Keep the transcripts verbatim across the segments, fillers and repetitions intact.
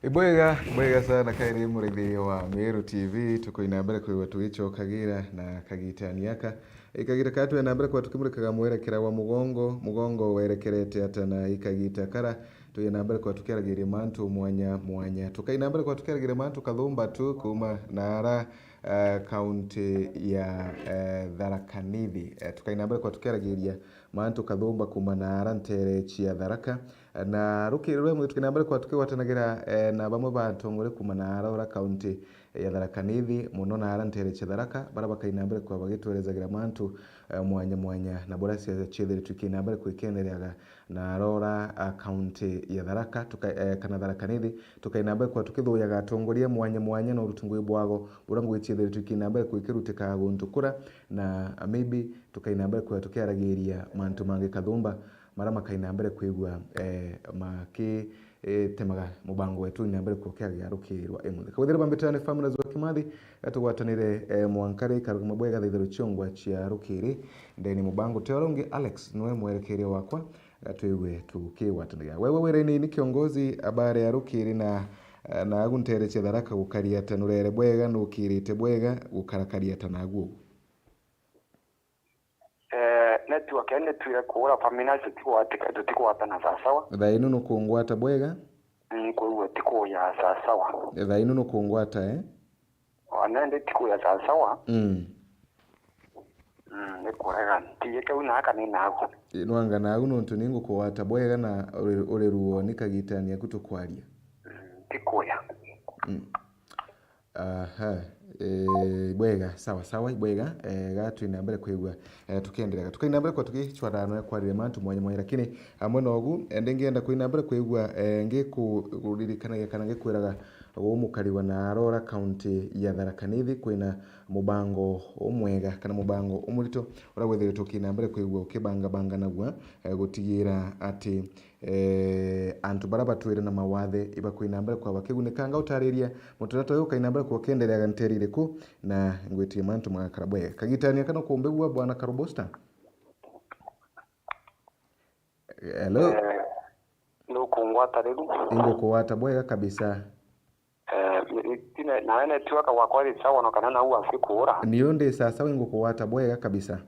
Ibwega, ibwega sana kairi muraithiria wa Meru T V, tukoina mbere kwigua tugicokagira na kagitani aka. Ikagita kaa twena mbere kwa tukimurikaga mwerekera wa mugongo, mugongo werekerete ata na ikagita kara, twina mbere kwa tukiaragiria mantu mwanya mwanya. Tukaina mbere kwa tukiaragiria mantu kathumba tu kuma na ara, eh, kaunti ya, eh, Tharaka Nithi. Eh, tukaina mbere kwa tukiaragiria mantu kathumba kuma na ara ntere cia Tharaka. Na rukiri rwe mutwe tukina mbere kwa tukigwatanagira, eh, na bamwe ba atongore kuma na ara ura kaunti ya Tharaka Nithi, muno na ara ntere cia Tharaka, bara bakaina mbere kwa bagitwerezagira mantu, eh, mwanya mwanya, na bura cia ciethiritwe ikina mbere kwikendereaga na ara ura, ah, kaunti ya Tharaka, tuka-, eh, kana Tharaka Nithi, tukaina mbere kwa tukithuyaga atongoria mwanya mwanya na uruti ngui bwago, bura ngui ciethiritwe ikina mbere kwikirutikaga guntu kura, na, ah, maybe tukaina mbere kwa tukiaragiria mantu mangi kathumba, mara makaina mbere kwigua, eh, maki, eh, temaga mubango wetu ina mbere kukiagia rukiri rwa imuthi. Kawithire bambitane family zwa Kimathi, gatugwatanire, eh, mwanka ri karuga mabwega thaithiro ciongwa cia rukiri. Ndeni mubango te ora ungi Alex nwe mwerekeria wakwa, gatwigwe tukigwataniria. Wewe wiraini ni kiongozi, habari ya rukiri na, eh, na agu ntere cia Tharaka gukaria ata nurere bwega, nukirite bwega, gukarakaria ata naguo? Eh, network ene twire kuura family na tutigwatika, tutigwatana sawasawa. Thainu nukungwata bwega? Mm, kwigua tikuya sawasawa. Thainu nukungwata, eh? Ona ndi tikuya sawasawa. Mm. Mm, ni kurega. Ntiye keu na aka ni nagu. I, nwanga nagu nontu ni ngukuwata bwega na uri, uri ruoni kagitani aku tukwaria. Mm, tikuya. Mm. Aha, eh, bwega, sawa, sawa, bwega, eh, ga twina mbere kwigua, eh, tukiendelea. Tukaina mbere kwa tukicwarana kwarire mantu mwanya mwanya, lakini amwe nogu, eh, ndingienda kuina mbere kwigua, eh, ngikuririkanagia kana ngikwiraga gumukariwa na arora kaunti ya Tharaka Nithi kwina mubango umwega kana mubango umurito uria withiritwe ukina mbere kwigua ukibangabanga nagua, eh, gutigira ati eh, antu bara batwire na mawathe ibakwina mbere kwa bakigunika. Nga utariria mutaratara uyu ukaina mbere kwa ukiendereaga nteri iriku, na ngwitie mantu magakara bwega. Kagitani aka nukumbigua, Bwana Karubosta? Hello? Eh, nukungwata riu? Ingukuwata bwega kabisa. Eh, ni, ni, tine, nawe network wakwa iri sawa no kana nau wafi kuura? Niyo ndi sawa sawa, ingukuwata bwega kabisa.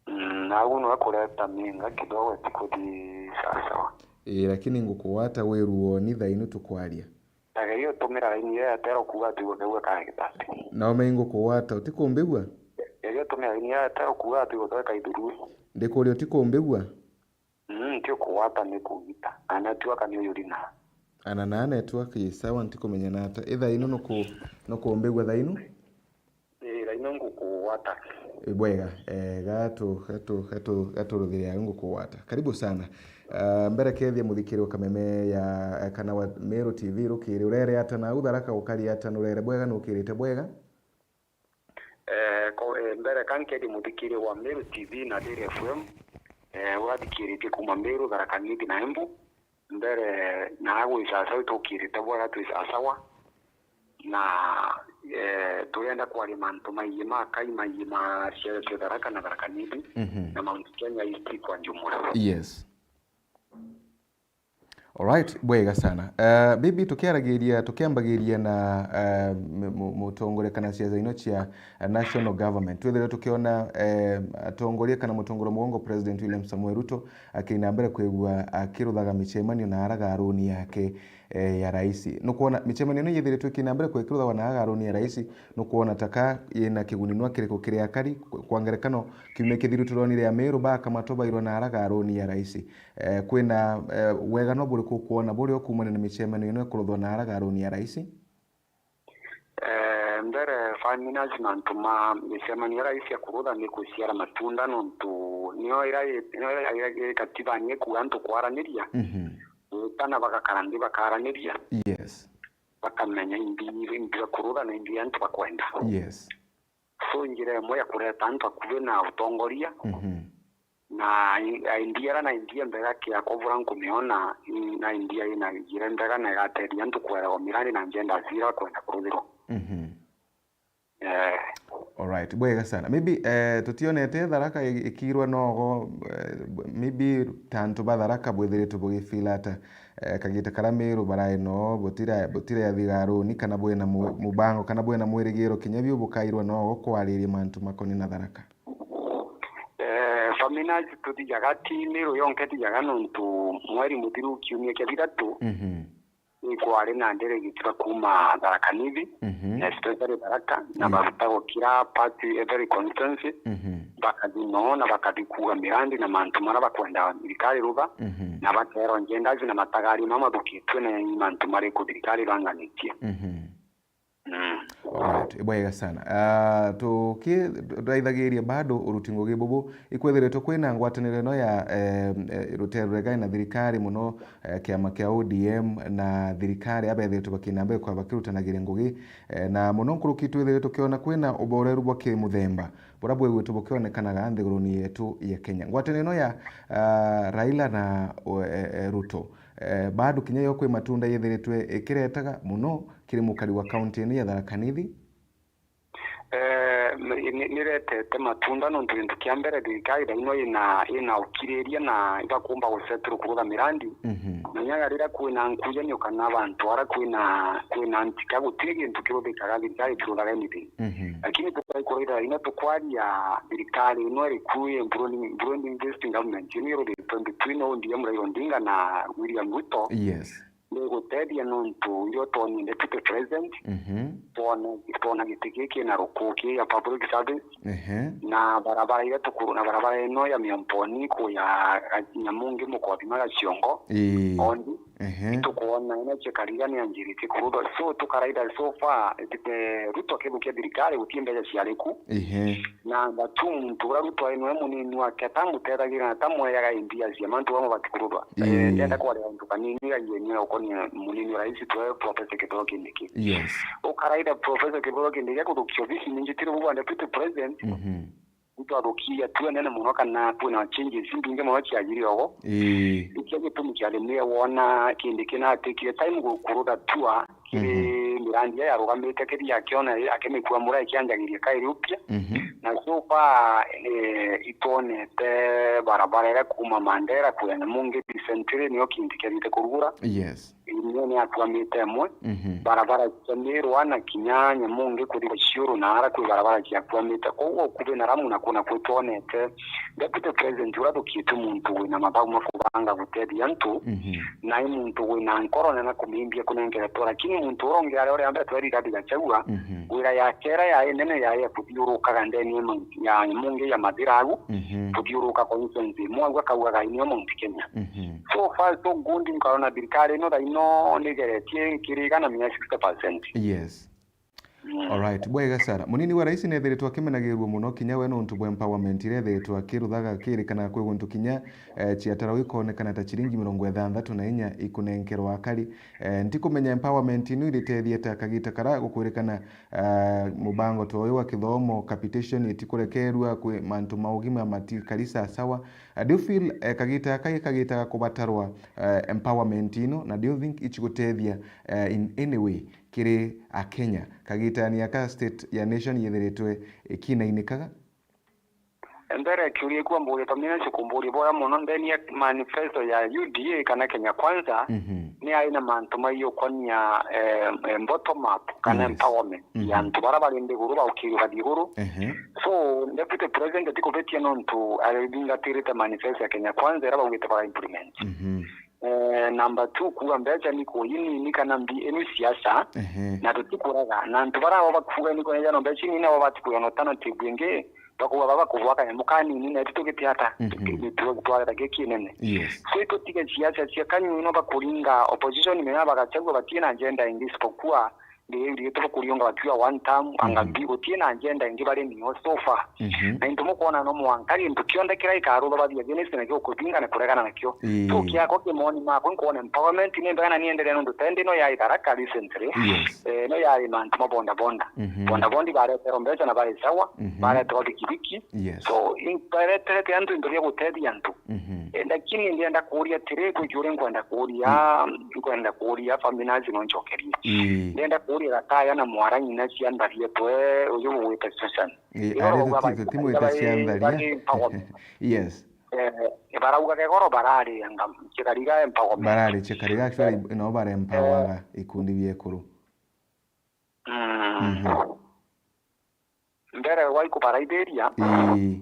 Mm, nau nwe kureta minga kidogo itikuthi sawa sawa. Ii, lakini ngukuwata wi ruoni thainu tukwaria. Na geria utumira laini iria ya Airtel kuuga ati igwe kau gakagita ati. Na ume ingukuwata, utikumbigua? Geria utumira laini iria ya Airtel kuuga ati igwe kau gakaithurui. Ndikuria utikumbigua? Mm, ntiukugwata ni kugita. Na network ni uyu rina. Ana na network i sawa, ntikumenya nata. I thainu nuku-, nukumbigua thainu? Ii, thainu ngukugwata. I bwega, eh, gatu, gatu, gatu, gaturuthiria ngukugwata. Karibu sana. Ah, mbere kethia muthikiri wa Kameme ya, eh, kana wa Meru T V rukiri, urere ata na au Tharaka ukari ata, nurere bwega, nukirite bwega? Eh, ko-, eh, mbere ka nkethie muthikiri wa Meru T V na Dairy F M, eh, urathikiritie kuma Meru, Tharaka Nithi na Embu. Mbere na gwi sasawa, itukirite bwega, twi sasawa. Na, eh, turenda kwaria mantu maii ma kai, maii ma ciayo cia Tharaka na Tharaka Nithi, Mhm. na Mount Kenya East kwa jumla. Yes. Alright, bwega sana. Eh, bibi, tukiaragiria, tukiambagiria na, eh, mu-, mu-, mutongoria kana ciaca ino cia, eh, national government, twithire tukiona, eh, atongoria kana mutongoria mugongo President William Samoei Ruto akina mbere kwigua akiruthaga micemanio na araga aruni yake, eh, ya raisi. Nukwona micemanio ino yithiritwe ikina mbere kwikiruthagwa na araga aruni ya raisi, nukwona taka yina kiguni nwa kiriku kiri akari? Kwa ngerekano, kiumia kithiru turonire Ameru bakamatwa bairwa na araga aruni ya raisi. Eh, kwina, eh, wega no buriku ukwona buri o kuumania na micemanio ino ikuruthwa na araga aruni ya raisi? Eh, mbere, Faminas, mantu ma micemanio ya raisi ya kurutha ni kuciara matunda, nontu nio ira i-, nio ira i-, i-, katibani ikuuga antu kwaraniria. Mhm. Gwitana bagakara nthi bakaraniria. Yes. Bakamenya imbi, imbi bakurutha na imbi antu bakwenda. Yes. So, njira imwe ya kureta antu akuhi na utongoria, Mhm. na i-, idea iria na idea mbega kiakwa bura nkumiona, i-, na idea ina njira mbega na igatethia antu kwerewa mirandi na agenda cia ira bakwenda kuruthirwa. Mhm. Eh. Alright, bwega sana. Maybe, eh, tutionete Tharaka i-, ikirwa nogo, eh, maybe ta antu ba Tharaka bwithiritwe bugifeel ata, eh, kagita karia Meru barai no, butira-, butirathi garuni kana bwina mu-, mubango kana bwina mwirigiro kinya biu bukairwa nogo kwariria mantu makoni na Tharaka? Eh, Famina tuthijaga ti Meru yonka ithijaga nontu mweri muthiru kiumia kia thithatu, Mhm. Ni kwari na nderegiti ba kuuma Tharaka Nithi, Mhm. na especially Tharaka, na Mm. baruta gukira part every constituency, Mhm. bakathi no na bakathi kuuga mirandi na mantu maria bakwenda thirikari ruba, Mhm. na bakeerwa njendaji na matagari mama mathukitue na mantu mariku thirikari banganitie. Mhm. Mm. Alright, bwega sana. Ah, tukiraithagiria bado uruti ngugi bubu, ikwethiritwe kwina ngwataniro ino ya, eh, eh, rutere ruregai na thirikari muno, eh, kiama kia O D M na thirikari abethiritwe bakinamba kwa bakirutanagiria ngugi, eh, na muno nkuruki twithiritwe tukiona kwina uboreru bwa kimuthemba buria bwigwitwe bukionekanaga nthiguruni yetu ya Kenya. Ngwataniro ino ya, ah, Raila na, o, eh, eh, Ruto, eh, bado kinya yo kwi matunda yithiritwe ikiretaga muno kiri mukari wa kaunti ino ya Tharaka Nithi? Eh, ni, ni, niretete matunda nontu gintu kia mbere thirikari thaino ina, ina ukiriria na igakumba gusettle kurutha mirandi. Mhm. Menyaga riria kwina nkujanio kana bantu ara kwina, kwina ntika gutiri gintu kiruthikaga thirikari kiruthaga anything. Mhm. Lakini tukai kuraitha thaino tukwaria thirikari ino iri ku i implementing, implementing this government ino iruthitwe between O D M Raila Odinga na William Ruto. Yes. Ni gutethia nontu irio twonire deputy president, Mhm. twona, twona giti giki na rukuki ya public service, Ehe. na barabara iria tukuru, na barabara ino ya Miomponi kuya Nyamungi mukothima Gaciongo, Ii. Ondi, Ehe. tukwona ina chekariga ni anjirite kurutha. So, tukaraitha so far, eh, Ruto akithukia thirikari gutie mbeca ciari ku. Ehe. Namba two, muntu uria Ruto ai niwe munini wake, atamutethagira na atamwejaga ideas cia mantu bamwe batikurutwa. Ii. Eh, ndenda kwaria untu kanini gaiye ni ukonie munini wa rais twe Professor Kithure Kindiki. Yes. Ukaraitha Professor Kithure Kindiki akuthukia ofisi ni njitire bwa deputy president. Mhm. Ruto athukirie tu nene muno kana kwina changes imbingi muno ciajiri ogo. Ii. Ikio gitumi kiari ni wona Kindiki na atikire time gu-, kurutha tour kiri Mhm. mirandi iria yarugamite kiri akiona akimikua mura ikianjagiria kairi upia. Mhm. Na so far, eh, itwonete barabara iria kuuma Mandera kuya Nyamungi recently niyo Kindiki erite kurugura. Yes. Niyo ni akuamite imwe. Mhm. Barabara cia Mirwa na kinya Nyamungi kuthi Ciuru na ara kwi barabara ciakuamite. Koguo ukubi na Ramu na kuna kwi twonete Deputy President uria thukitu muntu wina mathabu ma kubanga gutethia antu, Mhm. na i muntu wina nkoro nene kumimbia kunenkere tu, lakini muntu uria ungi aria uria mbere tweri Rigathi Gachagua, Mhm. wira yake iria yai nene yai ya kuthiurukaga ndeni ya Mount, ya Nyamungi ya Mathiragu, Mhm. kuthiuruka constituency imwe, agwe akaugaga niyo Mount Kenya. Mhm. So far so good, nkarona thirikari ino thaino nigeretie kiriga na mia sixty percent. Yes. Mm. Alright, bwega sana. Munini wa rais nethiritwe akimenagirua muno kinya we nontu bwa empowerment iria ethiritwe akiruthaga akirikana kwi guntu kinya, eh, ciataro ikonekana ta ciringi mirongo ithanthatu na inya ikunenkerwa akari. Eh, ntikumenya empowerment ino iritethia ta kagita kara gukwirikana, eh, mubango ta uyu wa kithomo, capitation itikurekerua, kwi mantu ma ugima matikari sasawa. Uh, do you feel, eh, kagita aka i kagita ga kubatarwa, eh, empowerment ino, na do you think ichigutethia, eh, in any way? Kiri Akenya. Kagitani aka state ya nation yethiritwe ikinainikaga. Mbere kiuria iku amburia Pamina, cikumburia boya muno ndeni ya manifesto ya U D A kana Kenya Kwanza, Mhm. ni ai na mantu mai ukonia, eh, eh, bottom up kana Mhm. empowerment ya Mhm. antu bara bari nthiguru baukiri bathi iguru. Ehe. So, Deputy President atikubitia nontu arithingatirite manifesto ya Kenya Kwanza ira baugite bara implement. Mhm. Eh, number two, kuuga mbeca ni kuinini kana mbi inu siasa, Ehe. na tutikuraga. Na antu bara abo bakuuga ni kuneja no mbeca inini abo batikuona alternative ingi, bakuuga baba kubwa kanyamu kanini, na itu tugite ata? Mhm. Tuti-, tu-, twareta giki kinene. Yes. So, itutige siasa cia kanyu ino bakuringa opposition, menya bagachagua batina agenda ingi isipokuwa Ndi, ndi, tukuriunga bakiuga one term, anga Mhm. mbi, gutie na agenda ingi bari nio so far. Mhm. Na into mukwona no mwanka gintu kionthe kiria gikaruthwa bathia against nakio, kuthinga na kuregana nakio. Ii. So kiakwa kimoni makwa nkwona empowerment ni mbega na niendelee nontu tendi no ya Itharaka recently. Yes. Eh, no ya mantu ma bonda bonda. Mhm. Bonda bondi bareterwa mbeca na bari sawa, Mhm. bareterwa bikibiki. Yes. So, in-, bareterete antu into bia gutethia antu. Mhm. Eh, lakini ndienda kuuria atiri, kwi kiuria nkwenda kuuria, Mm. nkwenda kuuria Famina no ncokerie. Ii. Ndienda ku- Uria Gataya na Mwarang'i na cia Ntharia twe, uyu ugwite Susan. Ii, Igoro ari bauga tuti-, ba-, tutimwite ba-, cia Ntharia. Bari Mpagome. Yes. Eh, barauga Kegoro bararianga, Chikariga e Mpagome. Barari Chikariga, actually, Eh. no barempawaga ikundi bia ekuru. Mm. Mhm. Mbere wa ikubaraithiriria, Ii.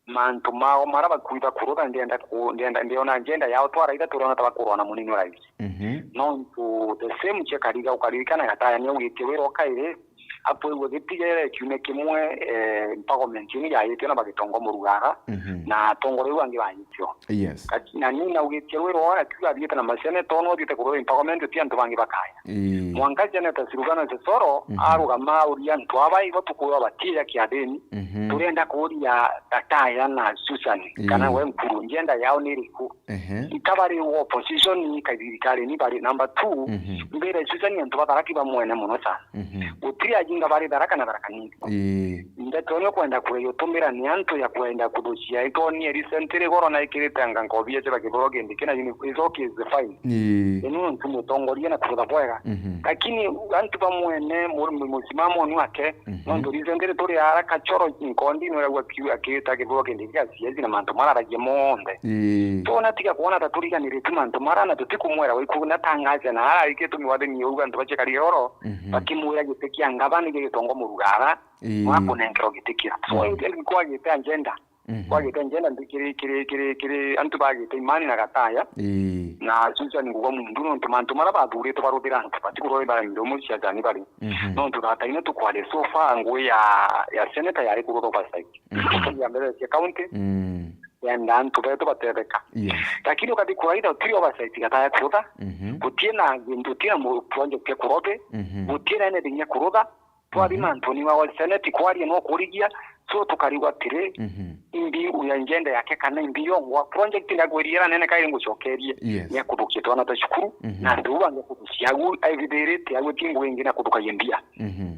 mantu mao mara bakwitha kurutha, ndienda ku-, ndienda, ndiona njenda yao twaraitha turiona ta bakurwana munini wa rais. Mhm. Nontu the same Chikariga ukaririkana Gataya niaugitie wira o kairi, akwigua gitigere kiumia kimwe, eh, empowerment ini yaitio na bagitonga murugara, Mhm. na atongoria bau bangi bayitio. Yes. Kati-, na ni naugitie wira o akiuga athiite na maseneta, no athiite kurutha empowerment ti antu bangi bakaya. Ii. Mwanka Seneta Silvanus Soro Mhm. arugama auria antu aba ibo tukwirwa batiiya kiathini, Mhm. turenda kuuria Gataya na Susan, Ii. kana we Nkuru, njenda yao ni iriku? Ehe. Ika bari opposition, ika thirikari ni bari number two, Mhm. mbere Susan antu ba Tharaka bamwene mono sana. Mhm. Gutiri ajinga bari Tharaka na Tharaka Nithi. Ii. Ndeto ni ukwenda kuria utumira ni antu ya kwenda kuthucia. Itonie recently Goro na ikirite anga nkobi ya chira kithuro kindi kina uni is okay, is fine. Ii. Inu ntu mutongoria na kurutha bwega. Mhm. Lakini antu bamwene mu-, mu-, musimamo ni wake, Mhm. nontu recently turi ara Kachoro nkondi no iragwa kiu akita kithuro kindi kia siezi na mantu mararagia monthe. Ii. Twona tiga kwona ta turiganirite mantu mara na tutikumwera waiku na tangaze na ara ikitumi wathini uga antu bachekari Goro. Mhm. Bakimwira giti kia ngavana ni gitongo murugara, Ii. mwakunenkerwa giti kia. So, Mhm. ingi kwagite agenda. Mhm. Kwagite agenda ndi kiri, kiri, kiri, kiri antu bagite Imani na Gataya. Ii. Na Susan Nguga Mundu, nontu mantu mara bathuritwe baruthira antu batikurwa bara ndomo cia jani bari. Mhm. Nontu that ino tukwaria so far ngui ya, ya senator yari kurutha oversight. Mhm. Ya mbere cia county. Mm. Yenda antu betu batetheka. Yes. Lakini ukathi kuraitha utiri oversight Gataya kurutha. Mhm. Gutie na gintu, gutie na mu-, project ya kurobe. Mhm. Gutie na anything ya kurutha. Twathi Mhm. mantuni ma seneti kwaria no kurigia, so tukarigwa atiri, Mhm. imbi uya njenda yake kana imbi yongwa, project ndagwiriera nene kairi ngucokerie, Yes. ni akuthukia twana twa cukuru, Mhm. na antu bau bangi kuthucia agu, aibithirite agu ti ngugi ingi na kuthukagia mbia. Mhm.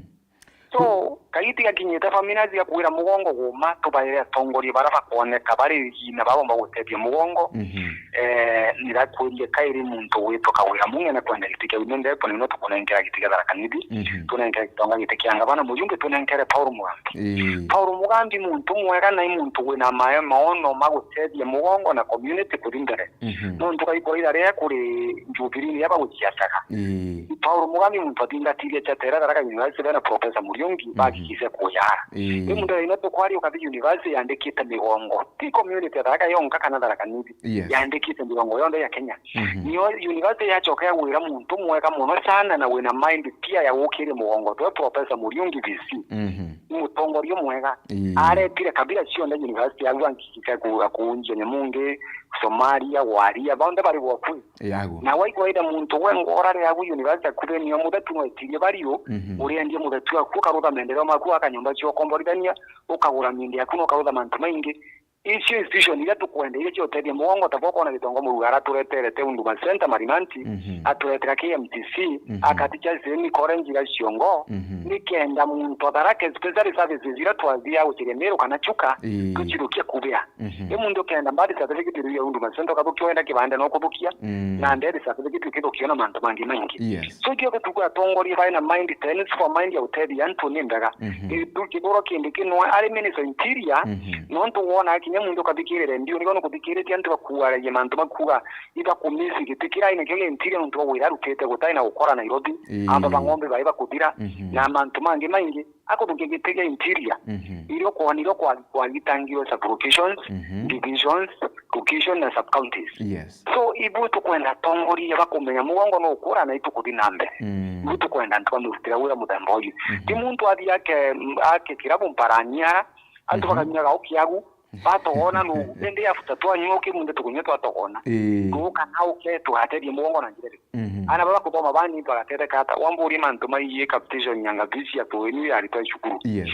So, kaiti gakinyite famina zigakwira mugongo guma, tubaire atongoria bara bakwoneka bari na babomba gutethia mugongo, Mhm. eh, nirakwirie kairi muntu gwitwa Kawira Mung'e na kwenda giti kia women rep, nino tukunenkera giti kia Tharaka Nithi, Mhm. tunenkere Gitonga giti kia ngavana, mujumbe tunenkere Paul Mugambi. Ii. Paul Mugambi muntu mwega na i muntu wina mae maono ma gutethia mugongo na community kuthi mbere. Mhm. Nontu kaikura ira ria kuri Jubilee ria baguciacaga. Ii. Paul Mugambi muntu athingatirie chatera Tharaka University bena Professor Muriungi, Mhm. bagikice kuyara. Ii. Ni muntu ino tukwari ukathi university yandikite migongo. Ti community ya Tharaka yonka kana Tharaka Nithi. Yes. Yandikite migongo yonthe ya Kenya. Mhm. Nio university yacoka yagwira muntu mwega mono sana na wina mind pia ya gukiria mugongo twe Professor Muriungi V C. Mhm. Ni mutongoria mwega. Ii. Aretire kabila cionthe university yagwa nkikika ku-, akuunjia Nyamungi, Somalia, Waria, bonthe bari bwakui. Yagu. Na waigwaira muntu we ngora riagu university akuthenia muthetu no etirie bario, Mhm. uriendia muthetu aku ukarutha maendeleo maku aka nyomba cia ukomborithania, ukagura mindi yaku na ukarutha mantu maingi. Icio institution iria tukwenda, iria ciotethia mugongo, ta bwokona Gitongo Muruga aratureterete Huduma Center Marimanti, Mhm. aturetera K M T C, Mhm. akati cia Semi College iria ciongo, Mhm. nikenda muntu atharake special services iria twathia guciria Meru kana Chuka, Ii. tucirukie kubea. Mhm. Ni muntu ukenda birth certificate iria Huduma Center ukathukia wenda kibande no kuthukia, Mm. na death certificate ukithukia na mantu mangi maingi. Yes. So, ikio gituku atongoria baina mind, tense for mind ya utethia antu ni mbega. Mhm. Kithuro kindi kinwe ari Minister Interior, Mhm. nontu wona kinya muntu ukathikirira ndio, niko nukuthikiritie antu bakuaragia mantu makuga, iba kumisi giti kira ine kio Interior nontu wa wira arutite gutai na gukora Nairobi, Ii. amba bang'ombe bai bakuthira, Mhm. na mantu mangi maingi, akuthukia giti kia Interior, Mhm. irio kwonirwo kwa, kwagitangirwe sub-locations, Mhm. divisions, location na sub-counties. Yes. So, ibu tukwenda atongoria bakumenya mugongo no ukura na itukuthi na mbere. Mm. Ibu tukwenda antu bamurutira wira muthemba uyu. Mhm. Ti muntu athi ake, ake kirabu mparania, antu Mhm. bakanyua gauki agu, batogona nu, indi after twanyua uki mundu tukunyua twatogona. Ii. Tuka na uke tugatethia mugongo na njira iriku? Mhm. Ana baba kuthoma bani bagatetheka ata? Wamburie mantu maigie capitation ya ngathisi ya tuini ya aritwa cukuru. Yes.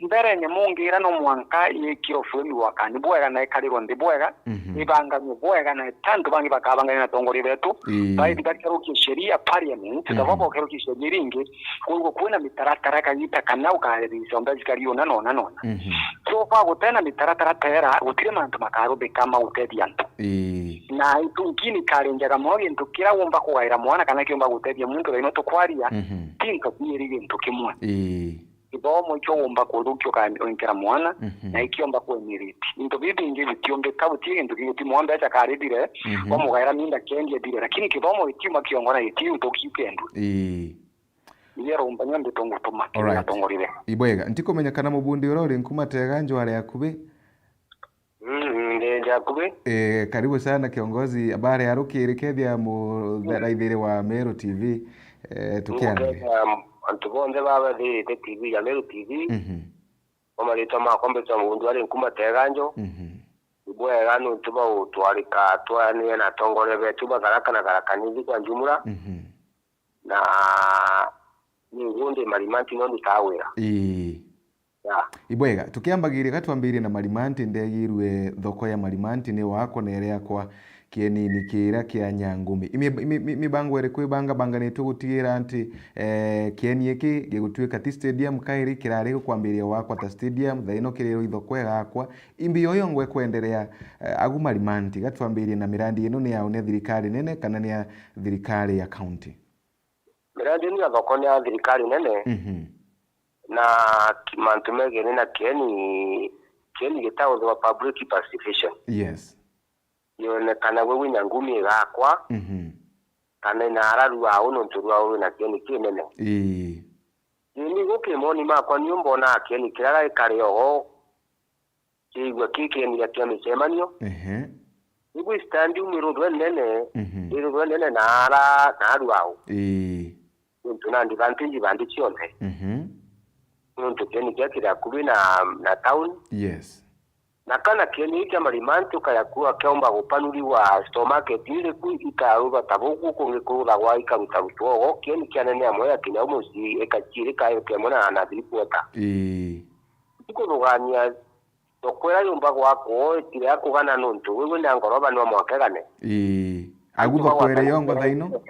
Mbere nyamungira no mwanka yikirwo framework ni bwega na ikarirwo nthi bwega, Mhm. ibanganywe bwega na ta antu bangi bakabangania na atongoria betu, Ii. baithi bakerukia sheria parliament, Mhm. tabo bokerukia sheria iringi, koguo kwina mitaratara kagita kana ukarithia ombe cikari ona nona nona. Mhm. So far gutena mitaratara teera, gutiri mantu makarubika ma gutethia antu. Ii. Na itunki nikarinjaga mono gintu kiria wumba kugaira mwana kana kiumba gutethia muntu thaino tukwaria, Mhm. ti into biiri gintu kimwe. Ii. Githomo ikio wumba kuthukia uka-, uinkira mwana, Mhm. na ikiumba kwemiriti. Into bibi bingi bitiumbika, guti gintu kigutimo mbeca karithire, Mhm. wamugaira minda kendia thire, lakini githomo gitiuma kiongo na gitiunthukia ukendua. Ii. Iria rumba nio ndito ngutuma, Alright. Atongoria. Ibwega, ntikumenya kana mubundi uria uri Nkuma Tega njware akubi? Mm, ndi nja akubi. Eh, karibu sana kiongozi. Habari ya rukiri kethia mu-, Mm. raithiri wa Meru T V, eh, tukianire. Ngukethia antu bonthe babathirite T V ya Meru T V. Mhm. Bo maritwa makwa mbitwa mubundi ari Nkuma Tega njo. Mhm. Ibwega nuntu bwa gutwarika twanire na atongoria betu ba Tharaka na Tharaka Nithi kwa njumura. Mhm. Na ni ngundi Marimanti no ndutaga wira. Ii. Ya. Ibwega, tukiambagiria gatwambirie na Marimanti, ndegirwe thoko ya Marimanti ni wakwa na iri yakwa kienini kiria kia Nyangumi. Imi-, imi-, imi-, mibango iriku ibangabanganitwe gutigira nti, eh, kieni iki gigutuika ti stadium kairi kirari gukwambiria wakwa ta stadium, thaino kiri ithoko igakwa? Imbi yoyo ngwe kwenderea, eh, agu Marimanti, gatwambirie na mirandi ino ni ya, ni ya thirikari nene kana ni ya thirikari ya county? Mirandi ino ya thoko ni ya thirikari nene, Mhm. na ki-, mantu megeni na kieni, kieni gitauthwa public participation. Yes. Yonekana gwe winya ngumi igakwa, Mhm. kana inara rwau nontu rwau rwina kieni kinene. Ii. Ii, ni gukimoni makwa ni umbona kieni kirara ikari ogo, kiigua ki kieni kia micemanio. Ehe. Nigwi stand umirurwe nene, Mhm. irurwe nene na ara, na aru au. Ii. Nontu na advantage bandi cionthe. Mhm. Nontu kieni kia kiri akubi na, na town. Yes. Na kana kieni kia Marimanti ukaya kuo akiomba gupanurigwa supermarket iriku ikaruga ta bugu kungi kuruthagwa ikaruta rutogo, kieni kia nene amwe ya kinya mucii ikachiirika eke amwe na, na three quarter. Ii. Ntikuthugaania Thoko iria yumba gwakwo itire ya kugana nontu wiwe ni a ngoroba no mwanka igane. Ii. Agu thoko iri yongo thaino?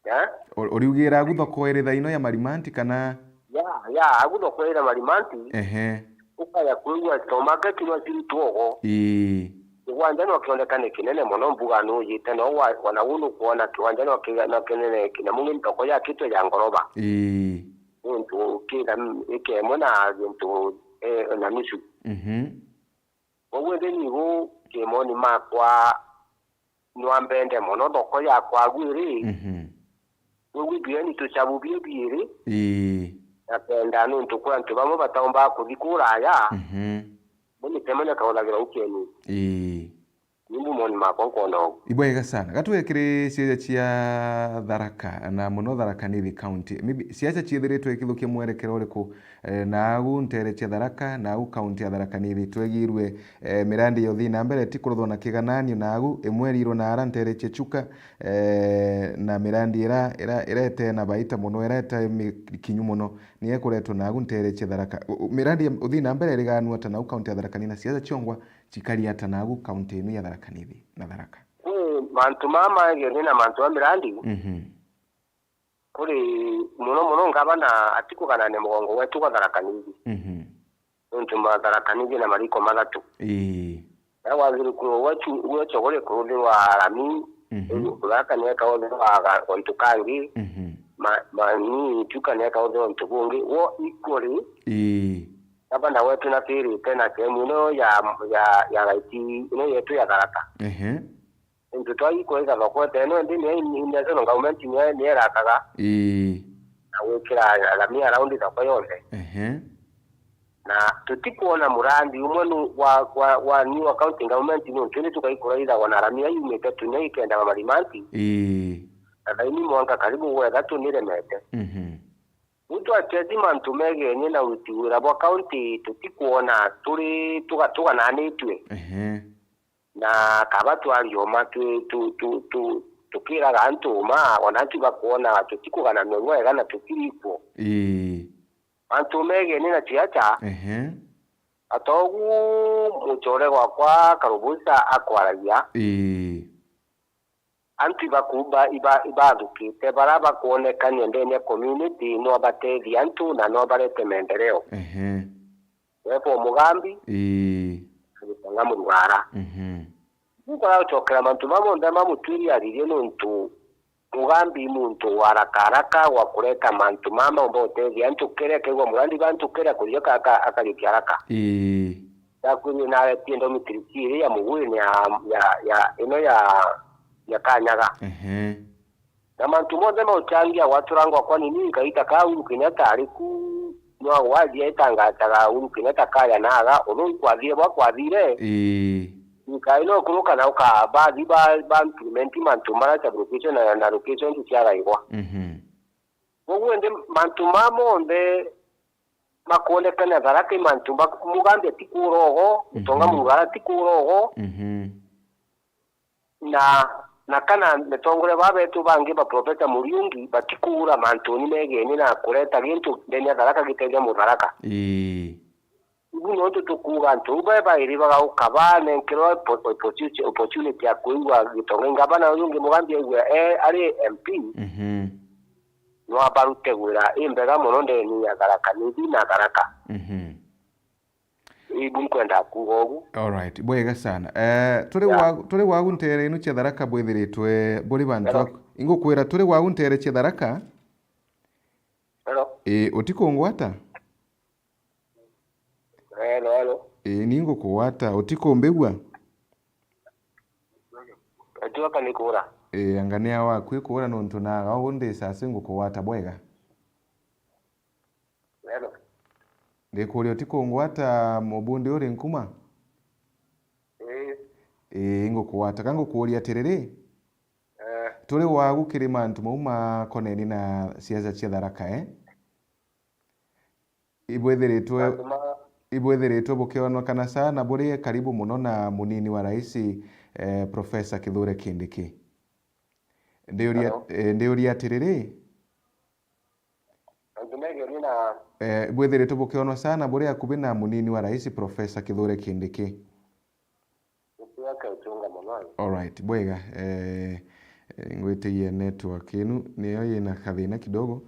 Eh? O-, uriugira agu thoko iri thaino ya Marimanti kana? Ya, ya, agu thoko iri Marimanti. Ehe. Ukaya kwigua supermarket no ciri twogo. Ii. Kiwanja no kionekane kinene mono mbuga nujite no wa-, wana uu nukwona kiwanja no ki-, no kinene kina mungi thoko yakitwe ya ngoroba. Ii. Nontu kina ika imwe na gintu, eh, na nusu. Mhm. Koguo indi nigu kimoni makwa nwambende mono thoko yakwa agu iri. Mhm. Koguo ithueni tucabu biu biiri. Ii. Na kenda nontu kwi antu bamwe bataumbaga kuthi kuraya. Mhm. Bo micemania kauthagirwa ukeni. Ii. Ni mbu moni makwa nkwona ugu. Ibwega sana. Gatwire kiri ciaja cia Tharaka, na mono Tharaka Nithi County. Maybe ciaja ciithiritwe ikithukia mwerekero uriku, eh, naagu nteere cia Tharaka, naagu county ya Tharaka Nithi? Twegirwe, eh, mirandi ya uthii na mbere ti kuruthwa na kigananio, naagu imwe irirwe na ara nteere cia Chuka, eh, na mirandi ira, ira, irete na baita mono, irete mikinyu mono, ni ekuretwo naagu nteere cia Tharaka. U-, u-, mirandi ya uthii na mbere iriganua ata naagu county ya Tharaka Nithi, na ciaja ciongwa cikari ata naagu kaunti inu ya Tharaka Nithi na Tharaka? Kwi mantu maa mageni na mantu ma mirandi, Mhm. kuri mono mono ngavana atikuganane mugongo wetu gwa Tharaka Nithi. Mhm. Nontu ma Tharaka Nithi na mariko mathatu. Ii. Na wagiri kuru gwetu, gwetu guri kuruthirwa rami, Mhm. Tharaka ni ekauthirwa ga-, gontu kangi, Mhm. ma, ma, ni Chuka ni ekauthirwa untu bungi. Wo ikuri, Ii. Gavana wetu natirite na sehemu ino ya, ya, ya Gaiti, ino yetu ya Tharaka. Ehe. Nontu twagi kwitha thoko ete ino, indi ni, ni national government ni, ni erakaga. Ii. Na gwikira rami around thoko yonthe. Ehe. Na tutikwona murandi umwe nu, wa, wa, wa new county government nontu ni tugaikura ithagwa na rami yumite tunya ikenda Marimanti. Ii. Na thaini mwanka karibu gwetha tuniremete. Mhm. Riu twacheti mantu megenye na uruti wira bwa county, tutikwona turi tuga-, tugananitue. Ehe. Na kaba twarioma twi-, tu-, tu-, tu-, tukiraga antu uma, ona antu ibakwona tutikugananua bwega na tutiri ikuo. Ii. Mantu megenye na ciaca, Ehe. atogu mucore gwakwa Karubusa akwaragia. Ii. Antu ibakumba, iba-, ibathukite, bara bakwonekania ndene ya community, no batethia antu na no barete maendeleo. Ehe. Wefo Mugambi, ii, na Gitonga Murugara. Mhm. Nkora gucokera mantu mama monthe ma Mutwiri aririe nontu Mugambi i muntu wa haraka haraka wa kureta mantu mama umba utethia antu kere akaigua murandi ba antu kere akuria ka-, aka-, akarikia haraka. Ii. Ndakwirire naretie ndomitiri iri ya mugwini ya, ya, ya, ino ya, ya Kanyaga. Ehe. Na mantu monthe mauchangia gwaturangwa kwa nini kaita ka Uhuru Kenyatta ari ku, no gwathia itangataga Uhuru Kenyatta kaya naga, uthuu kwathire bwa kwathire. Ii. Nkai no kuruka na uka bathi ba, ba implement mantu mara ta location na, na location ciagaigwa. Mhm. Koguo indi mantu ma monthe makwonekana Tharaka i mantu ba Mugambi ti kurogo, Gitonga, mhm, Murugara ti kurogo. Mhm. Na, na kana mitongoria baa betu bangi ba Professor Muriungi batikuura mantuni megeni na kureta gintu ndene ya Tharaka gitethia Mutharaka. Ii. Ibu nontu tukuuga antu bau bairi bagauka banenkerwa oppo-, opportu-, opportunity ya kuigua Gitonga i ngavana, uyu ungi Mugambi aigua e, ari M P, mhm, no abarute wira imbega mono ndeni ya Tharaka Nithi na Tharaka. Mhm. Ibu nkwenda kuuga ugu. Alright, bwega sana. Eh, turi, yeah, wa-, turi wagu ntere inu cia Tharaka bwithiritwe buri bantu. Hello? Ak-, ingukwira turi wagu ntere cia Tharaka. Hello? Ii, utikungwata? Hello, hello. Ii, ni ngukugwata, utikumbigua? Atuaka ni kuura. Ii, anga ni awa waku ikuura nontu naga ugu ndi sasa ngukugwata bwega. Hello. Ndikuuria utikungwata mubundi uri nkuma? Ii. Ii, ngukugwata. Ka ngukuuria atiriri? Eh. Turi wagu kiri mantu mau makoneni na siasa cia Tharaka, eh? Ibwithiritwe, mantu ma- ibwithiritwe bukionokana sana buri karibu muno na munini wa rais, eh, Professor Kithure Kindiki. Ndiuria, hello? Eh, ndiuria atiriri? Mantu megeni na- Eh, bwithiritwe bukionwa sana buri akubi na munini wa rais Professor Kithure Kindiki. Gutio akechunga mono. Alright, bwega. Eh, eh, ngwitigie network inu niyo yina kathina kidogo.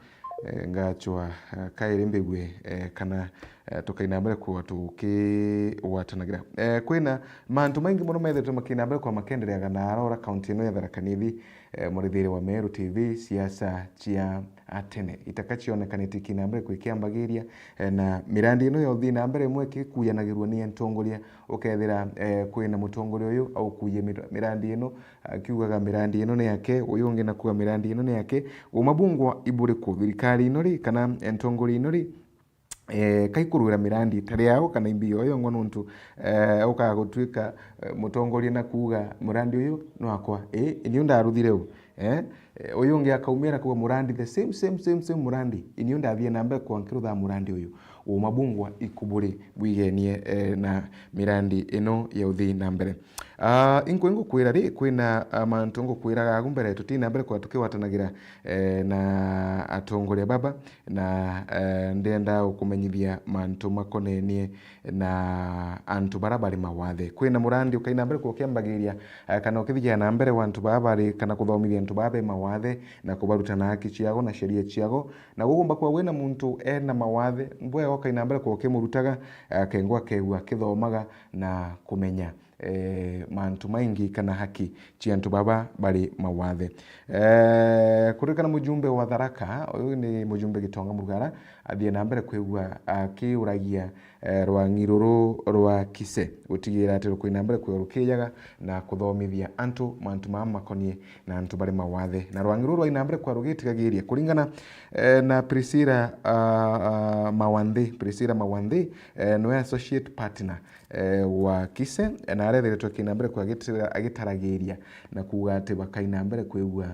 Eh, ngachwa, eh, kairi mbigue, eh, kana, eh, tukaina mbere kwa tukigwatanagira. Eh, kwina mantu maingi mono methetwe makina mbere kwa makendereaga na arora kaunti ino ya Tharaka Nithi, eh, murithiri wa Meru T V, siasa cia atene. Itaka cionekanitie ikina mbere kwikiambagiria, eh, na mirandi ino ya uthii na mbere imwe ikikuyanagirua ni atongoria. Ukethira, eh, kwina mutongoria uyu aukuye mir-, mirandi ino, akiugaga mirandi ino ni yake, uyu ungi na kuuga mirandi ino ni yake. Uma bungwa iburiku, thirikari ino ri, kana, eh, ntongoria ino ri, eh, kaikurwira mirandi itari yao kana imbi yoyo ngwa nontu, eh, ukaga gutwika, eh, mutongoria na kuuga murandi uyu nwakwa, ii, iniu ndaruthire u, eh? Eh, uyu ungi akaumira kuuga murandi the same, same, same, same murandi. Iniu ndathie na mbere kwa nkirutha murandi uyu. Uma bungwa ikuburi bwigenie, eh, na mirandi ino ya uthii na mbere. Ah, inkwe ngukwira ri, kwina, ah, mantu ngukwiraga agu mbere tutii na mbere kwa tukigwatanagira, eh, na atongoria baba, na, eh, ndenda gukumenyithia mantu makonenie na antu bara bari mawathe. Kwina murandi ukaina mbere kwa ukiambagiria, eh, kana ukithigia na mbere wa antu baa bari, kana kuthomithia antu baa be mawathe, na kubaruta na haki ciago na sheria ciago. Na gugumba kwa wina muntu ena mawathe, bwega ukaina mbere kwa ukimurutaga, eh, akengwa akegua akithomaga na kumenya, eh, mantu maingi kana haki cia antu baba bari mawathe. Eh, kuririkana mujumbe wa Tharaka, uyu ni mujumbe Gitonga Murugara, athie na mbere kwigua akiuragia, eh, rwang'i ruru rwa Kise, gutigira ati rukwina mbere kwigua rukijaga na kuthomithia antu mantu maa makonie na antu bari mawathe. Na rwang'i ruru rwaina mbere kwa rugitigagiria kuringana, eh, na Priscilla, ah, ah, Mawanthi. Priscilla Mawanthi, eh, niwe associate partner, eh, wa Kise, na arethiritwe kina mbere kwa agitira-, agitaragiria na kuuga ati bakaina mbere kwigua,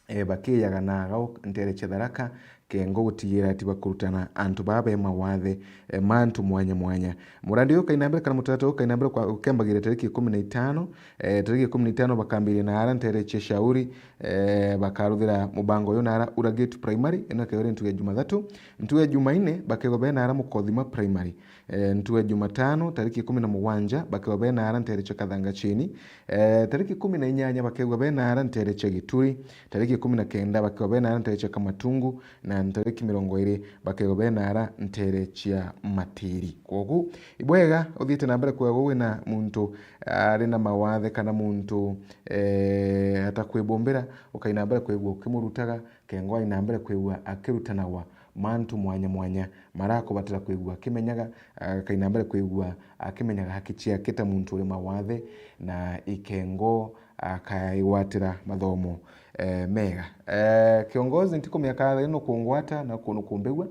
eh, bakijaga na agao ntere cia Tharaka, kengo gutigira ati bakurutana antu baa be mawathe, eh, ma antu mwanya mwanya. Murandi uyu ukaina mbere kana mutaratara uyu ukaina mbere kwa ukembagiria tariki ikumi na itano, eh, tariki ikumi na itano bakambiria na ara ntere cia Shauri, eh, bakaruthira mubango uyu na ara Uragate Primary, ino ikegwa iri ntugu ya Jumathatu. Ntugu ya Jumaine bakegwa bena ara Mukothima Primary. Eh, ntugu ya Jumatano, tariki ikumi na mugwanja, bakegwa bena ara ntere cia Kathanga Chini. Eh, tariki ikumi na inyanya bakegwa bena ara ntere cia Gituri. Tariki ikumi na kenda bakegwa bena ara nteere cia Kamatungu, na ntariki mirongo iri bakegwa bena ara nteere cia Matiri. Kwogu, ibwega uthiite na mbere kwegwa wina muntu ari na mawathe kana muntu, eh, atakwibumbira, ukai na mbere kwigua ukimurutaga, kengwa ai na mbere kwigua akirutanagwa mantu mwanya mwanya marakubatira kwigua akimenyaga, akai na mbere kwigua akimenyaga haki ciake ta muntu uri mawathe, na ikengo akaigwatira mathomo, eh, mega. Eh, kiongozi, ntikumenya ka thaino kungwata na ku-, nukumbigua?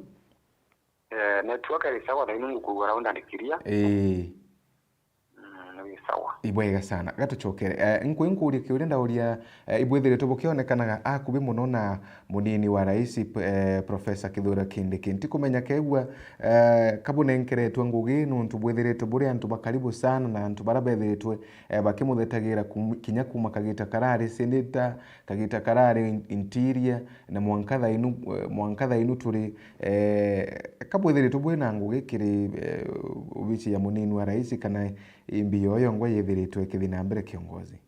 Eh, network iri sawa thaino ngukwigua loud and clear. Ii. Mm, ni sawa. Ibwega sana. Gatucokere. Eh, nkwi nkuuria kiuria ndauria, eh, ibwithiritwe bukionekanaga akubi muno na munini wa rais, p-, eh, Professor Kithure Kindiki. Ntikumenya kegua, eh, kabunenkeretwe ngugi nuntu bwithiritwe buri antu ba karibu sana na antu bara bethiritwe, eh, bakimuthetagirira kum-, kinya kuma kagita karari senator, kagita karari in-, interior, na mwanka thainu, eh, mwanka thainu turi, eh, kabwithiritwe bwina ngugi kiri, eh, obici ya munini wa rais kana imbi yo yongwa yithiritwe ikithi na mbere, kiongozi?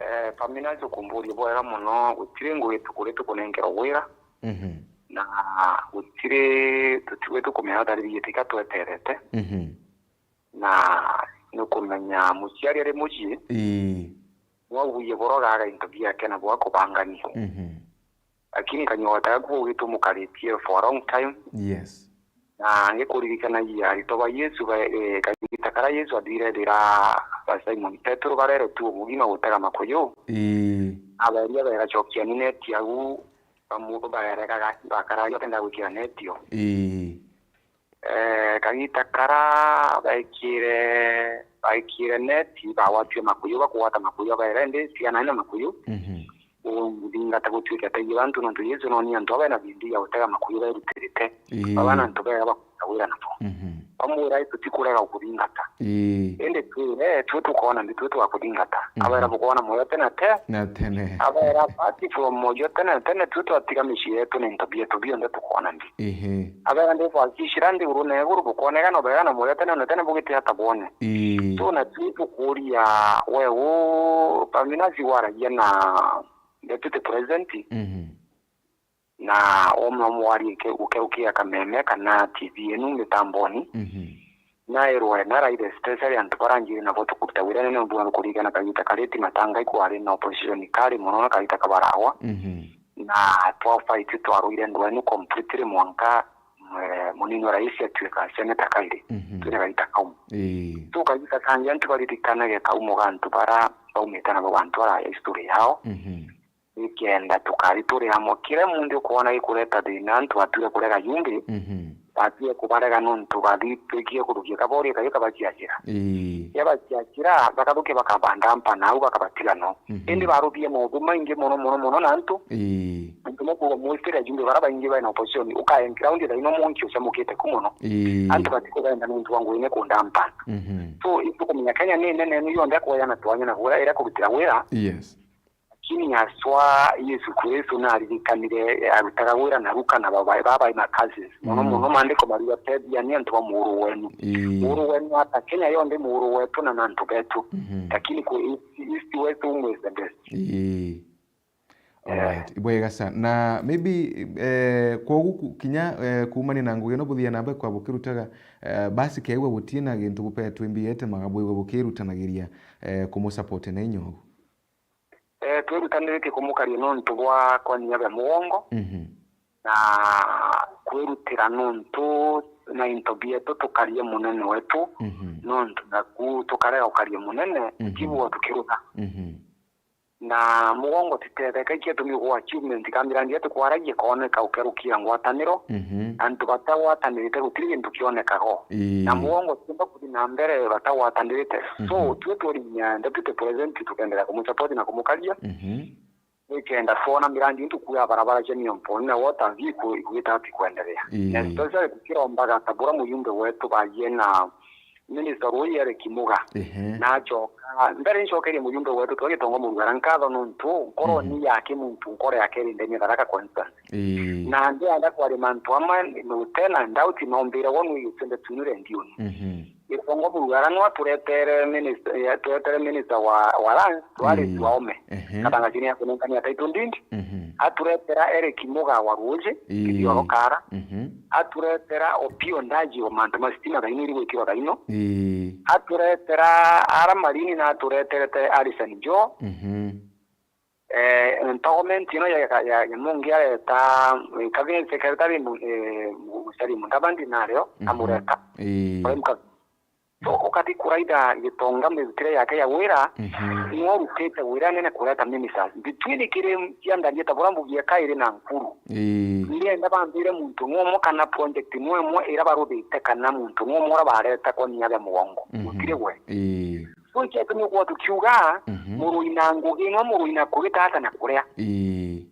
Eh, Pamina, njukumburie bwega muno, gutiri ngugi tukuri tukunenkerwa wira, Mhm. na gutiri tutigwi tukumenya tariri tika tweterete. Mhm. Na nukumenya muciari ari mucii, Ii. nwaguie borogaga into biake na bwa kubangania. Mhm. Lakini kanyua gaku ugitwe mukaritie for a long time. Yes. Na ngikuririkanagia aritwa ba Yesu ba, eh, kagita kara Yesu athire thira ba Simon Petero barere tu mugima gutega makuyu. Ii. Aberia bera, "Cokiani neti au," bamu-, baeregaga, bakararia batenda gwikira neti o. Ii. Eh, kagita kara baikire, baikire neti, bagwatire makuyu, bakugwata makuyu, abaera, "Indi tigana na makuyu." Mhm. Unthingata gutuike atethia bantu, nontu Yesu noni antu aba bena bidii ya gutega makuyu berutirite. Ii. Baba na antu bega bakuruta wira nabo. Mhm. Bamwira, "Ii, tutikurega gukuthingata. Ii. Indi twire, tue tukoona mbi, tue tugakuthingata." Mhm. Abeera, "Bukoona mwoyo tene na te." Na tene. Abeera, "Apart from mwoyo tene na tene, tue twatiga micii yetu na into bietu bionthe tukoona mbi." Ehe. Abeera, "Ndi bwakishira nthiguru na iguru bukooneka na bega na mwoyo tene na tene bugitija ta bwone." Ii. So, na tui tukuuria, we u Pamina si waragia na Deputy President, Mhm. na omwe omwarie ke-, ukerukia kameme kana T V enu mitamboni, Mhm. nairwe na raithe, especially antu bara njiri nabo tukuruta wira nene, nontu kuririkana kagita kariti Matanga ikwari na opposition kari mono na kagita kabaragwa. Mhm. Na twa fight twarwire ndwenu completely mwanka, eh, munini wa rais atuika senator kairi. Mhm. Twina kagita kau. Ii. So kagita kangi antu baririkanage kaumo ga antu bara baumite nabo bantu baraya history yao. Mhm. Nikenda tukari turi amwe. Kiria munthi ukwona gikureta thina, antu batwire kurega yumbi, Mhm. batwire kubarega nontu bathi-, twikie kurukia kabori kayo kabaciacira. Ii. Kiabaciacira, bakathukia bakabanda mpa nau, bakabatiga no. Mhm. Indi baruthie maundu maingi mono, mono, mono na antu. Ii. Antu makuuga mwistire ajumbe bara baingi baina opposition, ukae ground thaino mwanki ucamukite ku mono. Ii. Antu batikugenda nontu bwa ngugi ni kundampa. Mhm. So, itukumenya Kenya ni nene, ni yonthe akoya na twanya na bura ira kurutira wira. Yes. Lakini haswa Yesu Kristo naririkanire arutaga wira na Luka na baba, baba na cousins. Mono Mm. mono maandiko mariuga, "Tethiani antu ba muuru wenu." Ii. Muuru wenu ata Kenya yonthe muuru wetu na nantu betu. Mhm. Lakini ku East, East West, home is the best. Ii. Eh. Alright. Ibwega sana. Na maybe, eh, kwogu ku-, kinya, eh, kuumania na ngugi ino buthia na mbere kwa bukirutaga, eh, basi keegua gutie na gintu bupetwe mbiete maga bwigwe bukirutanagiria, eh, kumusupport na inya ogu? Eh, twirutaniritie kumukaria nontu bwa kwanyia be mugongo, Mhm. na kwirutira nontu na into bietu tukarie munene wetu, Mhm. nontu naku tukarega ukaria munene, Mhm. tiguo tukirutha. Mhm. Na mugongo titetheka, ikiatumi ugwa achievement, kambira ndia tukwaragia kooneka ukerukia ngwataniro, Mhm. antu batagwatanirite gutiri gintu kionekaga o. Ii. Na mugongo tiumba kuthi na mbere batagwatanirite. So, Mhm. tue tworinya Deputy President tukenderea kumusupport na kumukaria. Mhm. Nikenda twona mirandi intu kuya barabara cia Miomponi na water view iku-, igwita ati kwenderea. Ii. Na especially tukirombaga ta bura muyumbe wetu bagie na Minister Rui Eric Muga. Ehe. Na acoka, mbere ncokerie muyumbe wetu twa Gitongo Murugara nkatho nontu nkoro Mhm. ni ya kimuntu, nkoro yake iri ndene Tharaka constituency. Ii. Na ndienda kwaria mantu amwe, nutena ndauti nombire wonu igicende tunu rendioni. Mhm. Gitongo Burugara no aturetere minister, eh, aturetere minister wa, wa lands, Wallace Ii. Waome. Ehe. Kathangacini ya kunenkania title deed. Mhm. Aturetera Eric Muga wa Ruuji, Ii. Kithioro Kara. Mhm. Aturetera Opio Ndaji wa mantu ma sitima thaino iri gwikirwa thaino. Ii. Aturetera ara Marini na atureterete Alison Joe. Mhm. Eh, government ino ya, ya, ya Mungi areta, eh, cabinet secretary mu-, eh, mu-, Musalia Mudavadi nario, Mhm. amureta. Ii. Kwa mka-, so, ukati kuraitha Gitonga mithukire yake ya wira, Mhm. niwe urutite wira nene kureta ministers. Between kiri cia Ndaria ta bura mbugie kairi na Nkuru. Ii. Ndienda bambire muntu numwe kana project numwe ira baruthite kana muntu numwe ura bareta kwa niabe mugongo. Mhm. Gutiri gwe. Ii. So, ikio gitumi ukwona tukiuga, Mhm. murui na ngugi no murui na kurita ata na kuria. Ii.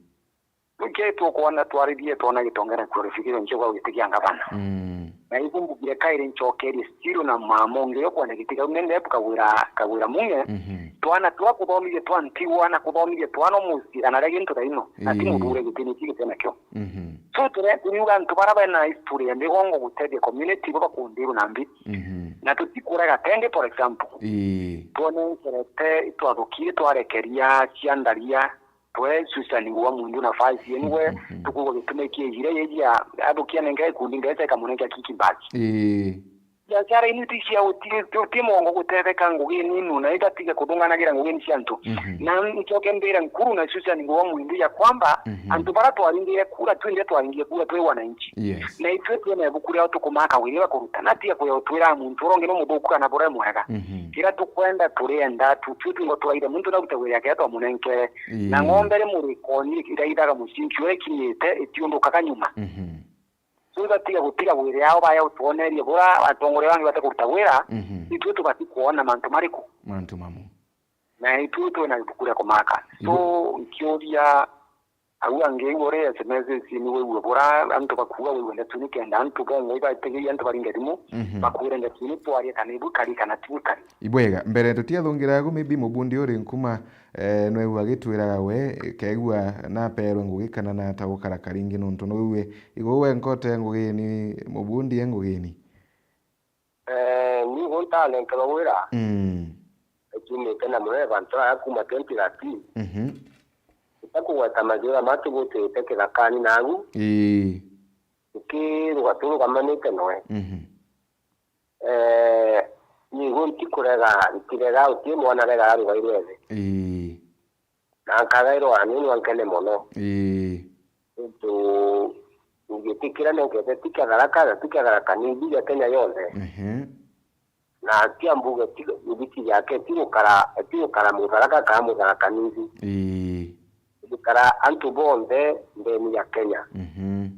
Ikio tukwona twarithie twona Gitonga na clarification nchigwa giti kia ngavana. Mm. Na ibu mbugire kairi nchokerie still na mama ungi yo kwona giti kau nende ebu Kawira, Kawira Munge. Mhm. Twana twa kuthomithie twa ntigwa na kuthomithie twana musi, kana regi ntu thaino. Na ti Ii. muthure gitini ki gitena kio. Mhm. So, ture-, turiuga antu bara bena history ya migongo gutethia community bo bakundirwa na mbi. Mhm. Na tutikurega tende, for example. Ii. Twonenkerete, twathukire, twarekeria cia Ndaria, twe Susan Ngua Mwindu nafasi, anyway, Mhm. tukuuga gitumi kiejire, yejia athukia nenga ikundi mbeca ikamunenga kiki baki. Ii. Biashara inu ti cia uti-, ti, ti mongo gutetheka ngugini inu, na itatiga kuthunganagira ngugini cia antu. Mhm. Na ncoke mbira Nkuru na Susan Ngua Mwindu ya kwamba Mhm. antu bara twaringire kura, twinde twaringie kura twi wananchi. Yes. Na itwe twina ibuku riao tukumaka wiri bakuruta, na tiga kuya utwira muntu urongi no muthuku kana bure mwega. Mhm. Kira tukwenda turienda, tu, tu, tu ngo twaire muntu na gute wiri yake twamunenkere. Ii. Na ng'ombe ri murikoni iraithaga mucinki uria ikinyite, itiundukaga nyuma. Mhm. So, ibatiga gutiga wiri yao baya utwonerie bura atongoria bangi bate kuruta wira, Mhm. itwe tubati kwona mantu mariku? Mantu mamu. Na itwe twina ibuku ria kumaka. So, Ibu- nkiuria au angi, iu uri S M S ici ni wigue bura antu bakuuga wigue ndeto ni kenda antu bongwa ibategeria antu baringe thimu, Mhm. bakwire ndeto ni twarie kana ibu kari kana ti bukari. Ibwega, mbere tutiathungira agu, maybe mubundi uri nkuma, eh, nweu agitwiraga we, kegua naperwe ngugi kana nata gukara karingi nontu nwiwe Igo we nkote ngugini, mubundi e ngugini? Eh, ni gu ntanenkerwa wira. Mm. Nkiumite na mureba ntura ya kuma twenty thirteen. Mhm. Ntakugweta majira matugutite kithakani nagu. Ii. Nkiruga turugamanite noe. Mhm. Eh, ni gu ntikurega, ntirega, uti mwana arega arugairwe thi. Ii. Na nkagairwa anini wa nkene mono. Ii. Ntu ngitikira nenkete ti kia Tharaka na ti kia Tharaka Nithi, gia Kenya yonthe. Ehe. Na tia mbuge ti gititi giake ti gukara, ti gukara Mutharaka kana Mutharaka Nithi. Ii. Gikara antu bonthe ndeni ya Kenya. Mhm.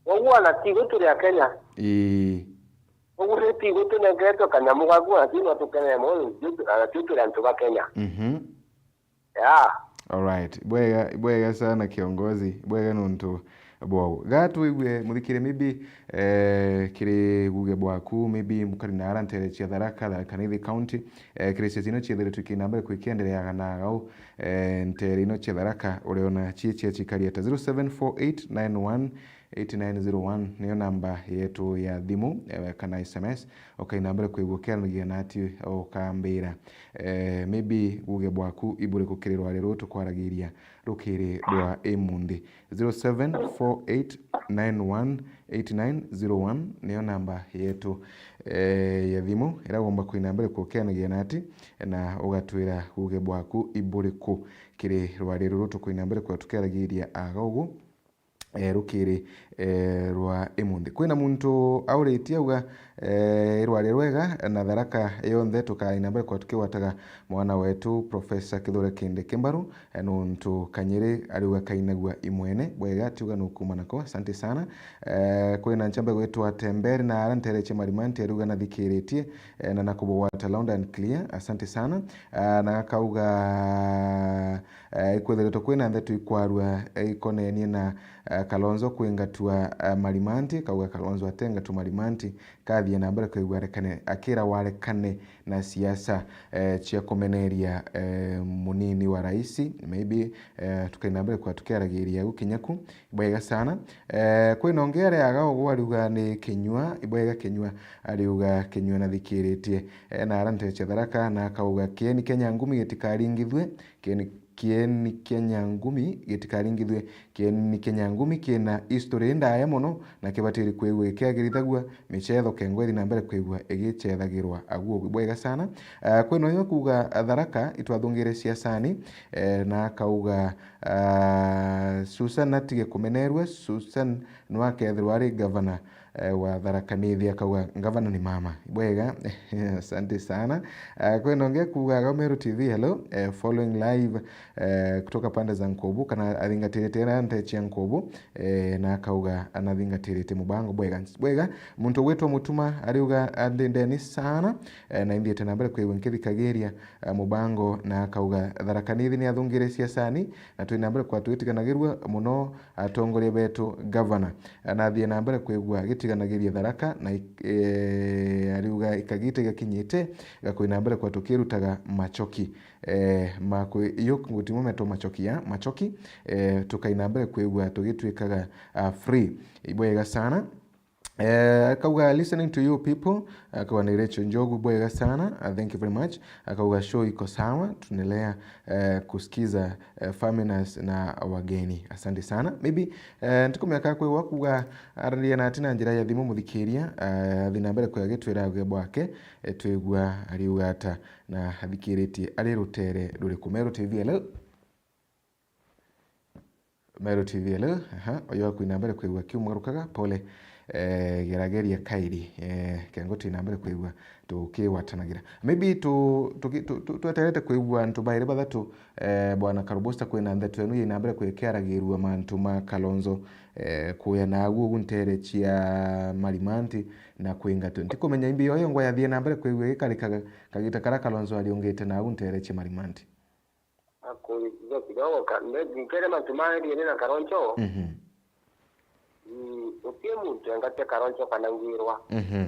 Koguo ana ti guturi a Kenya. Ii. Koguo ti gutunengeretwe kanyamu gaku, na ti no tukenere mono, na tio turi antu ba Kenya. Mhm. Yeah. Alright. Bwega, bwega sana kiongozi. Bwega nontu bwau. Ga twigue muthikire maybe, eh, kiri guge bwaku, maybe mukari na ara ntere cia Tharaka, Tharaka Nithi County. Eh, kiri cia zino ciethere tukienda mbere kwikiendereaga na gau, eh, ntere ino cia Tharaka, uriona cie cia cikari ata? Zero seven four eight nine one eight nine zero one niyo namba yetu ya thimu, eh, kana S M S. Ukaina mbere kwigua ukiaranagia nati ukambira, eh, maybe guge bwaku iburiku kiri rwari ruu tukwaragiria rukiri rwa imunthi. Zero seven four eight nine one eight nine zero one niyo namba yetu, eh, ya thimu, ira ugomba kuina mbere kwa ukiaranagia nati na ugatwira guge bwaku iburiku kiri rwari ruru tukuina mbere kwa tukiaragiria aga ugu. Eh, rukiri, eh, rwa imunthi. Kwina muntu auritie auga, eh, rwari rwega na Tharaka yonthe tukaina mbere kwa tukigwataga mwana wetu Professor Kithure Kindiki mbaru, eh, nontu Kanyiri ariuga kainagua imwene. Bwega, tiuga nukuma nako. Asante sana. Eh, kwina nchambe gwitwa Tembere na ara ntere cia Marimanti ariuga nathikiritie, eh, na nakubugwata loud and clear. Asante sana. Ah, na gakauga, eh, ikwethiritwe kwina ndeto ikwarua, eh, ikonenie na Kalonzo kwingatua, eh, Marimanti, kauga Kalonzo atengatua Marimanti, kathie na mbere kwigua arekane, akira warekane na siasa, eh, cia kumeneria, eh, munini wa raisi, maybe, eh, tukaina mbere kwa tukiaragiria gukinyaku. Bwega sana. Eh, kwina ungi areaga ugu ariuga ni kinyua, ibwega kinyua ariuga kinyua na thikiritie. Eh, na ara ntecia Tharaka na akauga kieni Kenya ngumi gitikaringithue, kieni, kieni Kenya ngumi gitikaringithue, kieni Kenya ngumi kina history ndaya mono na kibatiri kwigua gikiagirithagua micetho kengwa ithi na mbere kwigua igicethagirwa aguo bwega sana. Eh, kwina uyu kuuga Tharaka itwathungire siasani, eh, na akauga Ah, Susan atige kumenerua, Susan nwe akethirwa ari gavana, eh, wa Tharaka Nithi, akauga, "Gavana ni mama." Bwega, asante sana. Ah, kwina ungi akuuga, "Meru T V, hello, eh, following live, eh, kutoka pande za Nkobu," kana athingatirite na ntecia Nkobu, eh, na akauga anathingatirite mubango. Bwega, bwega, muntu ugwitwa Mutuma ariuga, "Andindeni sana, eh, na inthiite na mbere kwigua nkithikagiria, eh, mubango," na akauga, "Tharaka Nithi ni athungire siasani, na twina mbere kwa twitiganagirua mono atongoria betu." Gavana, eh, nathie na mbere kwigua gitiganagiria Tharaka, na ik-, eh, ariuga ikagita igakinyite, gakwina mbere kwa tukirutaga machoki. Eh, makwi-, iyo ngutimo metwa machoki ya, machoki, eh, tukaina mbere kwigua tugitwikaga, ah, free. Ibwega sana. Eh, akauga, "Listening to you people." Akauga, "Ni Rachel Njogu, bwega sana. Uh, thank you very much." Akauga, "Show iko sawa, tunaendelea, eh, kusikiza, eh, Faminas na wageni. Asante sana." Maybe, eh, ntikumenya ka kwi wakuga araria na ati na njira ya thimu muthikiria, eh, athi na mbere kwa gitwira uge bwake, eh, twigua ariuga ata na athikiritie ari rutere ruriku. Meru T V, hello? Meru T V, hello? Aha, uyu akwina mbere kwigua kiumugarukaga, pole. Eh, gerageria kairi. Eh, kengo twina mbere kwigua tukigwatanagira. Maybe tu, tuki-, tu, tu, tweterete kwigua antu bairi bathatu, eh, Bwana Karubusta kwina ntheto enu yina mbere kwikiaragirua mantu ma Kalonzo, eh, kuya na agu ugu ntere cia Marimanti na kwingatwe. Ntikumenya imbi yoyo ngwa yathie na mbere kwigua gikarikaga kagita kara Kalonzo ariungite na agu ntere cia Marimanti. Akuthithia kidogo ka, mbe-, nkere mantu ma Ariel na Karoncho. Mhm. Mm, utie muntu engatia Karoncho kana ngwirwa. Mhm.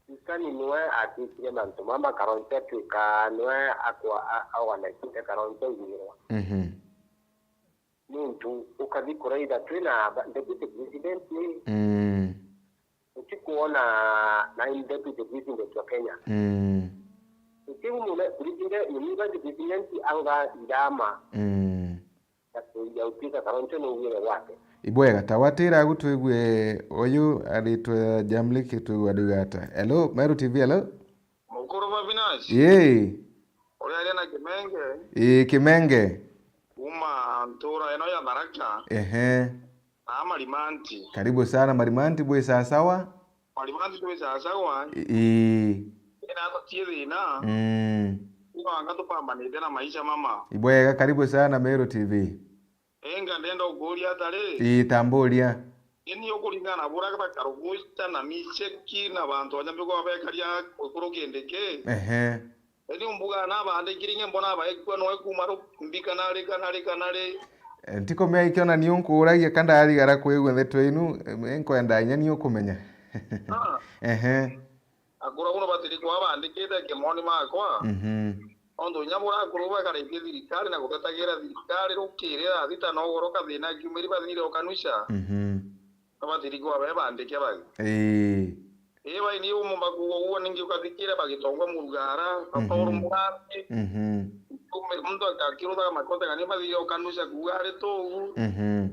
Susani niwe atwikire mantu mama Karoncho atwika niwe akwa-, a-, a-, organizite Karoncho ngwirwa. Mhm. Nuntu ukathi kuraitha twina ba-, deputy president. Mm. Utikuona na deputy president wa Kenya. Mm. Utiu mune president, muni vice president anga irama. Mm. Na kuya utwika Karoncho no wire wake. Ibwega, ta watira agu twigue uyu aritwe Jamlik twigue ariuga ata. Hello, Meru T V, hello? Mukuru Babinash. Yee. Uri aria na Kimenge. Ii, Kimenge. Kuma ntura ino ya Tharaka. Ehe. Na Marimanti. Karibu sana Marimanti, bwi sawa sawa? Marimanti twi sawa sawa. Ii. Ina tutie thina. Mm. Ino anga tupambanite na maisha mama. Ibwega, karibu sana Meru T V. Enga ndenda ukuria atari. Ii, tamburia. Ini ukuringana na bura bakaruguita na micheki na bantu banyambi kwa bekaria kukuru kindiki. Ehe. Eni umbuga na abandikiri inge mbona abaekua noe kuma ru-, mbi kana ri, kana ri, kana ri. Eh, ntikumenya ikio na ni unkuragia ka ndarigara kwigua ntheto inu, eh, nkwenda inya ni ukumenya. Ah. Ehe. Akura buno batiri kwa bandikite kimoni makwa. Mhm. Ondu inya burakuru bakaritie thirikari na gutetagira thirikari rukiri thaa thita na ugoro kathina kiumiri bathire ukanusha. Mhm. Abathiri kwa be bandike bagi. Ii. Ii, bai ni umumba kuuga uguo ningi ukathikire bagitongwa murugara, mhm, Paul Mugambi. Mhm. Ume-, muntu akakiruthaga makote kani bathire ukanusha kuuga ari tugu. Mhm.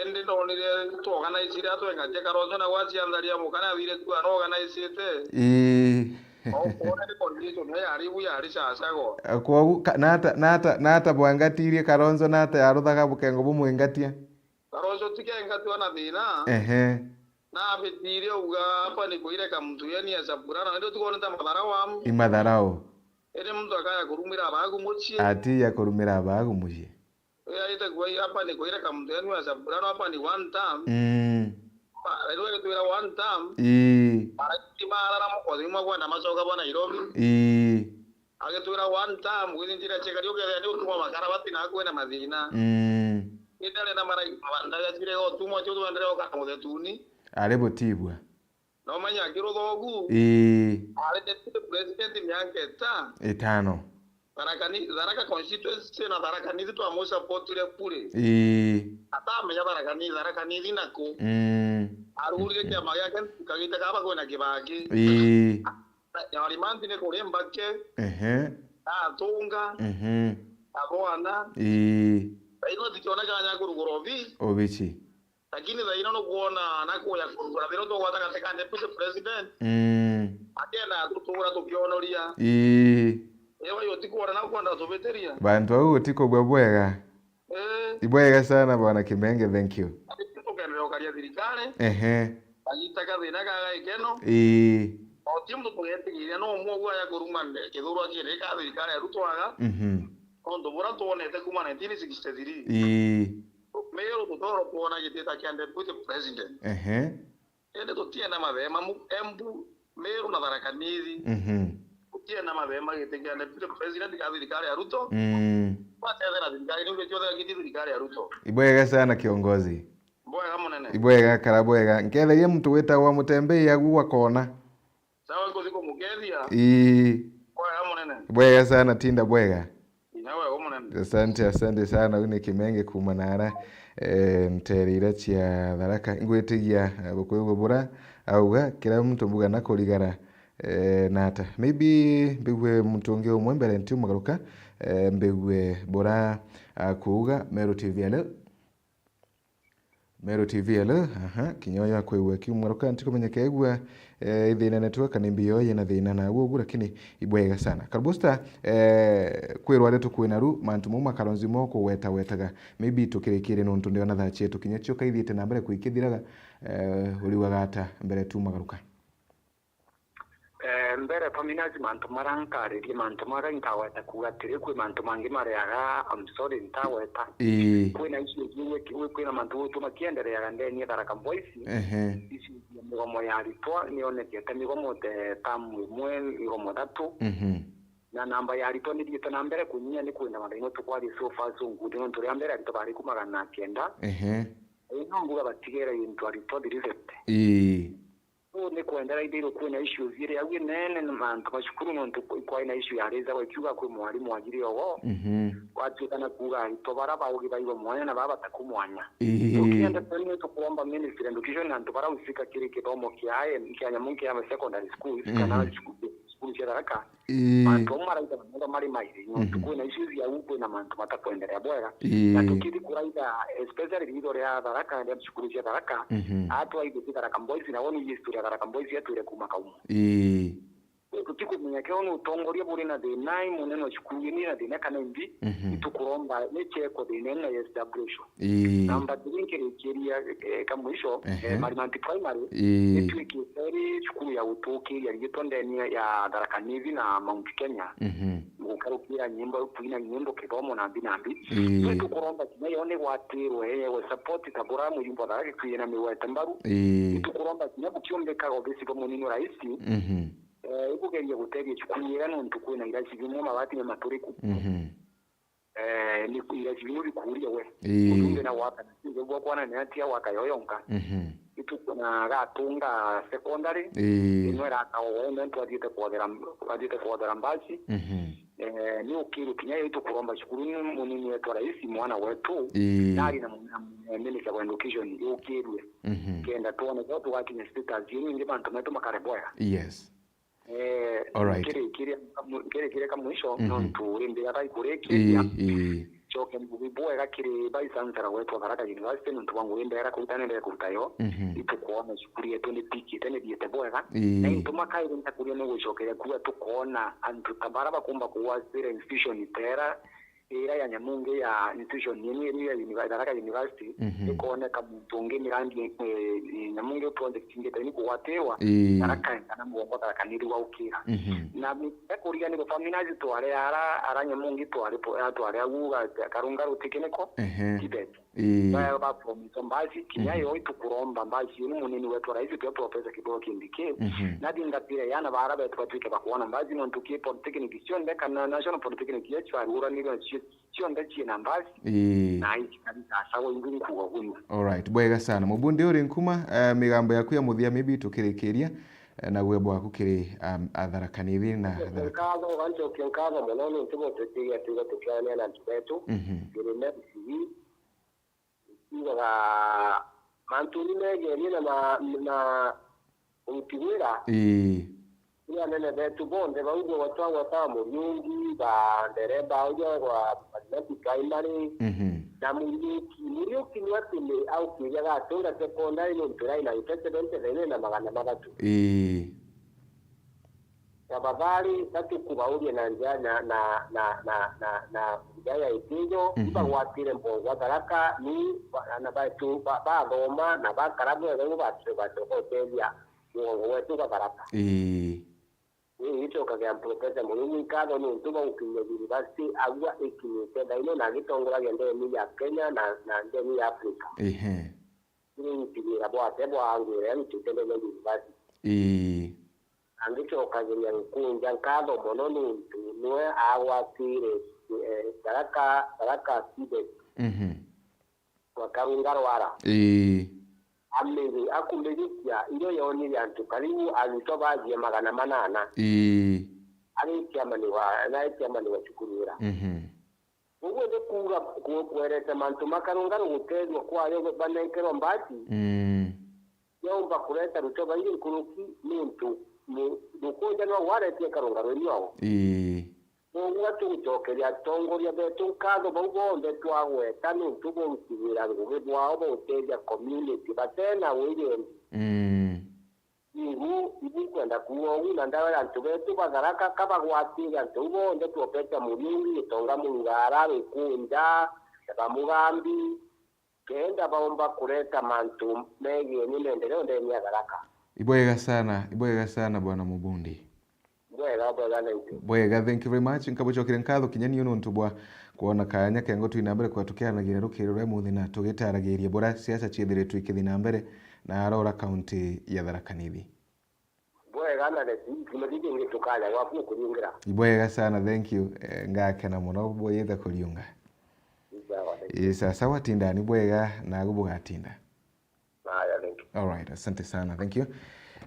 Indi ndonire tu organize ria twengatia Karoncho na gwacia ntharia mukana athire kuuga no organize ite. Ii. Au kuona ni condition ya yari bu yari cacago. Kwogu ka-, nata, nata, nata bwangatirie Karoncho nata yaruthaga bukengo bumwingatia? Karoncho tikengatua na thina. Ehe. Na abitire uga hapa ni kuireka mtu yani ya chapurana. Ndio tukoneta madharau amu. I madharau. Ene mtu akaya kurumira abagu mucii. Ati ya kurumira abagu mucii. Uyu aite kuwa hapa ni kuireka mtu yani ya chapurana, hapa ni one time. Mm. Ma, rero agitwira one time. Ii. Maraiti marara mukothi mwa kwenda macoka bwa Nairobi. Ii. Agitwira one time, gwithi njira ciakari ukethira ni utuma makarabati na kwina mathina. Mm. Indi arenda mara-, ma-, ndaga cire o tumwa cio twenderea ukara muthetuni. Ari butibua. No manya akiruthogu. Ii. Ari deputy president miaka ita. Itano. Tharaka Ni-, Tharaka constituency na Tharaka Nithi twamusupportire bure. Ii. Atamenya Tharaka Ni-, Tharaka Nithi naku. Mm. Arugurire kiama giake kagite kaba kwina Kibaki. Ii. Nyarimanthi ni kuri mbake. Ehe. Atunga. Mhm. Abwana. Ii. Thaino tikiona kanya kurugura obi. Obici. Lakini thaino nukwona nakuya kurugura thiro tugwata gati ka deputy president. Mm. Akenda tutura tukionoria. Ii. Ewa yo tikwona na kwenda tubitiria. Bantu au utikugwa bwega. Eh. Ibwega sana bwana Kimenge, thank you. Tukenderea ukaria thirikari. Ehe. Agitaka thina kaga ikeno. Ii. O ti muntu tugetigiria no umwe ugu aya kuruma kithurwa kiri ka thirikari ya Ruto aga. Mhm. Nontu bura twonete kuma nineteen sixty-three. Ii. Meru tutoro kwona gitita kia deputy president. Ehe. Indi tutienda mathema mu-, Embu, Meru na Tharaka Nithi. Mhm. Tutienda mathema giti kia deputy president ka thirikari ya Ruto. Mm. Twatethera thirikari, niu gitio thira giti thirikari ya Ruto. Ibwega sana kiongozi. Bwega munene. Ibwega, kara bwega. Nketherie muntu witagwa Mutembei agu wakona. Sawa, nkuthi kumukethia. Ii. Bwega munene. Bwega sana, tinda bwega. Inya bwega munene. Asante, asante sana. Uyu ni Kimenge kuma nara, eh, ntere iria cia Tharaka. Ngwitigia, eh, bukwigua bura auga, kira muntu mbuga na kurigara, eh, nata. Maybe mbigue muntu ungi umwe mbere ntiumagaruka, eh, mbigue bura akuuga. Meru T V, hello? Meru T V, hello? Aha, kinya uyu akwigua kiumwaruka, ntikumenyeka egua, eh, ithina network kana imbi yo yina thina na ugu, lakini ibwega sana. Karibu star, eh, kwirwa ari tukwina ru, mantu mau makaronzi mo kugweta wetaga. Maybe tukirikire nontu ndiona thaa cietu kinya cio kaithiite na mbere kwikithiraga, eh, uriugaga ata mbere tumagaruka? Eh, mbere Paminazi, mantu mara nkaririe, mantu mara nkagweta kuuga atiri, kwi mantu mangi mariaga, I'm sorry, ntagweta. Ii. Kwina issues iu, iu, kwina mantu utu makiendereaga ndeni ya Tharaka Boys. Ehe. Issues ya migomo ya aritwa, nionekete migomo te tamu imwe, migomo thatu. Mhm. Na namba ya aritwa nithiite na mbere kunyia, ni kwina mathaino tukwaria so far so good, nontu ria mbere aritwa bari ku magana kenda. Ehe. Ino nguga batigere into aritwa three fifty. Ii. Uu ni kwendera ithiirwe kwina issues iri au inene na mantu ma cukuru, nontu kwi-, kwai na issue ya raise up ikiuga kwi mwarimu wajiri ogo, mhm, gwatuika na kuuga aritwa bara baugi baiwe mwanya na baa bataku mwanya. Ii. Tukienda tene tukuromba Ministry of Education na antu bara usika kiri kithomo kia, kia nyamu kia secondary schools, mhm, kana cukuru, cukuru cia Tharaka, Ii. Mantu amwe maraitha manoro mari mairi, nontu, mhm, kwina issues ya u, kwina mantu matakwenderea bwega. Ii. Na tukithi kuraitha, especially ritho ria Tharaka, ria cukuru cia Tharaka, mhm, atwaithitie Tharaka Boys, na woni history ya Tharaka Boys yatwire kuma kaumu. Ii. Tutikumenya kio ni utongoria buri na thina, i munene wa cukuru ni na thina kana imbi, mhm, itukuromba ni cheko thina na establish. Ii. Namba three nkirikiria, eh, ka mwisho, ehe, eh, Marimanti Primary, ii, itwikite iri cukuru ya gutukiria riitwa ndeni ya Tharaka Nithi na Mount Kenya. Mhm. Gukarukira nyimbo, kwina nyimbo, kithomo na mbi na mbi. Ii. Twi tukuromba kinya yo ni gwatirwe, eh, we support ta bura muyumba Tharaka Nithi na miwete mbaru. Ii. Itukuromba kinya bukiumbikaga obisi bwa munini rais. Mhm. Eh, ibugeria guteria cukuru iria nontu kwina iraci bimwe mabati ni maturiku. Mhm. Eh, ni ku-, iraci bimwe bikuuria we. Ii. Utumbe na gwaka na kintu bwa kwana ni atia gwaka yo yonka. Mhm. Ituku na gatunga secondary, ii, imwe iraka o we, nontu athiite kwothera, athiite kwothera mbasi. Mhm. Eh, ni ukiru kinya yo itukuromba cukuru ni munini wetu rais, mwana wetu, ii, nari na mu-, na mu-, minister wa education, yukirwe. Mhm. Kenda twone ko tugakinya status, yo ningi bantu metu makare bwega. Yes. Eh, alright. Nkirikiria ka mu-, nkirikiria ka mwisho, mhm, nontu uri mbira tha ikurikiria. Ii, ii. Coke ngugi bwega kiri Vice Chancellor wetu wa Tharaka University, nontu bwa ngugi mbega kuruta nendere kuruta yo. Mhm. Itukwona cukuru yetu ni pikite, ni thiite bwega. Ii. Na into makaire ntakuria ni gucokeria kuwa tukwona antu ta bara bakumba kuwasira institution tera, ira ya Nyamungi ya institution yenu yenu ya univer-, Tharaka University, mhm, ikoneka muntu ungi mirandi, eh, Nyamungi project ingi ta ini kugwatirwa, ii, Tharaka kana mugongo Tharaka Nithi gwaukira. Mhm. Na mi-, ekuriganirwo family nazi tware ara, ara Nyamungi tware po-, tware au ga-, karunga rutikiniko, ehe, Tibet. Ii. Bae baformithwa mbasi, kinya yo itukuromba mbasi, uni munini wetu wa rais, twe Professor Kithure Kindiki, nathingatire yana bara betu batwike bakwona mbasi, nontu ki polytechnic cionthe kana national polytechnic ya chwaruranirwe cionthe ciina mbasi. Ii. Na ici kabisa, sawa, ingi nkuga guni. Alright, bwega sana. Mubundi uri nkuma, eh, migambo yaku ya muthia maybe tukirikiria, eh, na gwebo waku kiri, um, atharakanithi na atharaka. Nkatho, gancokia nkatho mono ni ntugo tutigia tigo tukiania na antu betu. Mhm. Kiri M C V, Ikiugaga mantuni megeenie na ma-, na uruti wira, ii, kuri anene betu bonthe bau bwegwetwa gweta Muriungi, ba ndereba au jwa gwa Marinati Primary, mhm, na Muriuki. Muriuki ni ati ni aukiria gatura secondary ni mpira ina gite seventy na magana mathatu. Ii. Tafadhali, gatukubauria na njia na, na, na, na, na, na njia ya itijo, mhm, ibagwatire mbongwa Tharaka, ni ba-, na baitu ba-, bathoma na bakara bwega, ibo batire bacoka gutethia mugongo wetu gwa Tharaka. Ii. Ni icokagia Professor Murungu nkatho niuntu bwa gukinyia university agua ikinyite thaino na agitongoragia ndeni ya Kenya na, na ndeni ya Africa. Ehe. Kiri witithira bwake bwa ngwira ya gutite ndeni ya university. Ii. Angicokagiria nkunja nkatho mono niuntu niwe agwatire, eh, Tharaka, Tharaka Seabed, mhm, wa Karunga Rwara. Ii. Amiri-, akumijukia irio yonire antu karibu arutwa bajie magana manana. Ii. Ari chairman wa, na chairman wa cukuru ira. Mhm. Uguo ni kuuga ku-, kwerete mantu ma Karunga rugutethua kwayo banenkerwa mbati, mm, yaumba kureta rucho baingi nkuruki, niuntu mu-, rukunja nwa gwaretie Karunga rwenu ao. Ii. Koguo tugucokeria atongoria betu nkatho bau bonthe twagweta niuntu bwa uruti wira ngugi bwao bwa gutethia community batena wigeni. Mm. Ibu, ibu nkwenda kuuga ugu, na ndawera antu betu ba Tharaka kabagwatire antu au bonthe twopete Muriungi, Gitonga, Murugara, Rukunja, Bamugambi, kenda baumba kureta mantu megie ni maendeleo ndeni ya Tharaka. Ibwega sana, ibwega sana, Bwana Mubundi. Bwega, bwega, thank you. Bwega, thank you very much. Nkabucokire nkatho kinya niu nontu bwa kwona kaanya kengo twina mbere kwa tukiaranagira rukiri rwa muthi na tugitaragiria bura siasa ciithiritwe ikithina mbere na arora kaunti ya Tharaka Nithi. Bwega, na reti, kinya kingi tukanya gwaku ukuriungira. Ibwega sana, thank you. Eh, ngakena muno bwiyite kuriunga. Sawa, thank you. Ii, sawa sawa, tindani bwega, nagu bugatinda. Haya, thank you. Alright, asante sana, thank you.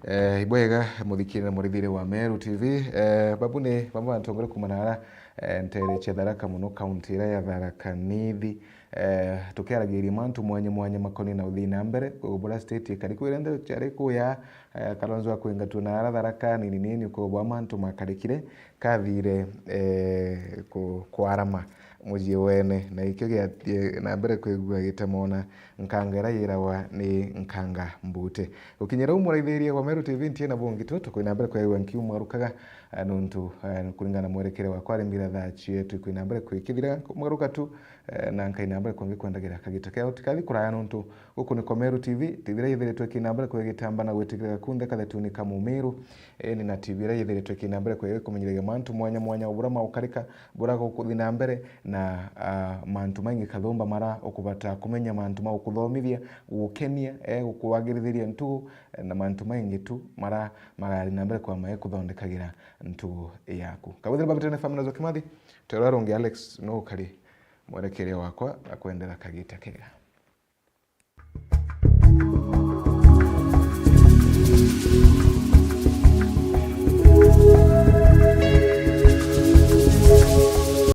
Eh, ibwega, muthikire na murithirie wa Meru T V. Eh, babu ni bamwe bantu ngore kumana ara, eh, ntere cia Tharaka muno, kaunti ira ya Tharaka Nithi. Eh, tukiaragiria mantu mwanya mwanya makoni na uthii na mbere, kugubura state ikari kwirende ciari kuya, eh, Kalonzo akwingatwa na ara Tharaka nini nini, kugubwa mantu makarikire, kathire, eh, ku-, kwarama mucii wene, na ikio giathie na mbere kwigua gitemona nkanga ira yirawa ni nkanga mbute. Gukinyira u muraithiria wa Meru T V ntie na bungi tu, tukwina mbere kwigua nkiumwarukaga, eh, nontu, eh, kuringana na mwerekere wakwa ari mbira thaa cietu ikwina mbere kwikithira mwaruka tu, eh, na nkaina mbere kwangi kwendagira kagita keo tikathi kuraya nontu Guku ni kwa Meru T V, T V iria yithiritwe ikina mbere kwigitamba na gwitikirika kunthe kathetuni ka Mumiru. Eni na T V iria yithiritwe ikina mbere kwigikumenyithagia mantu mwanya mwanya ubura maukarika, bura gukuthi na mbere, na, ah, mantu maingi kathumba mara ukubata kumenya, mantu ma gukuthomithia, gukenia, eh, gukuagirithiria ntugu, eh, na mantu maingi tu mara magari na mbere kwa mai kuthondekagira ntugu yaku. Kabwithira babitene family zo Kimathi, twera rungi Alex no ukari mwerekeria wakwa akwendera kagita kega.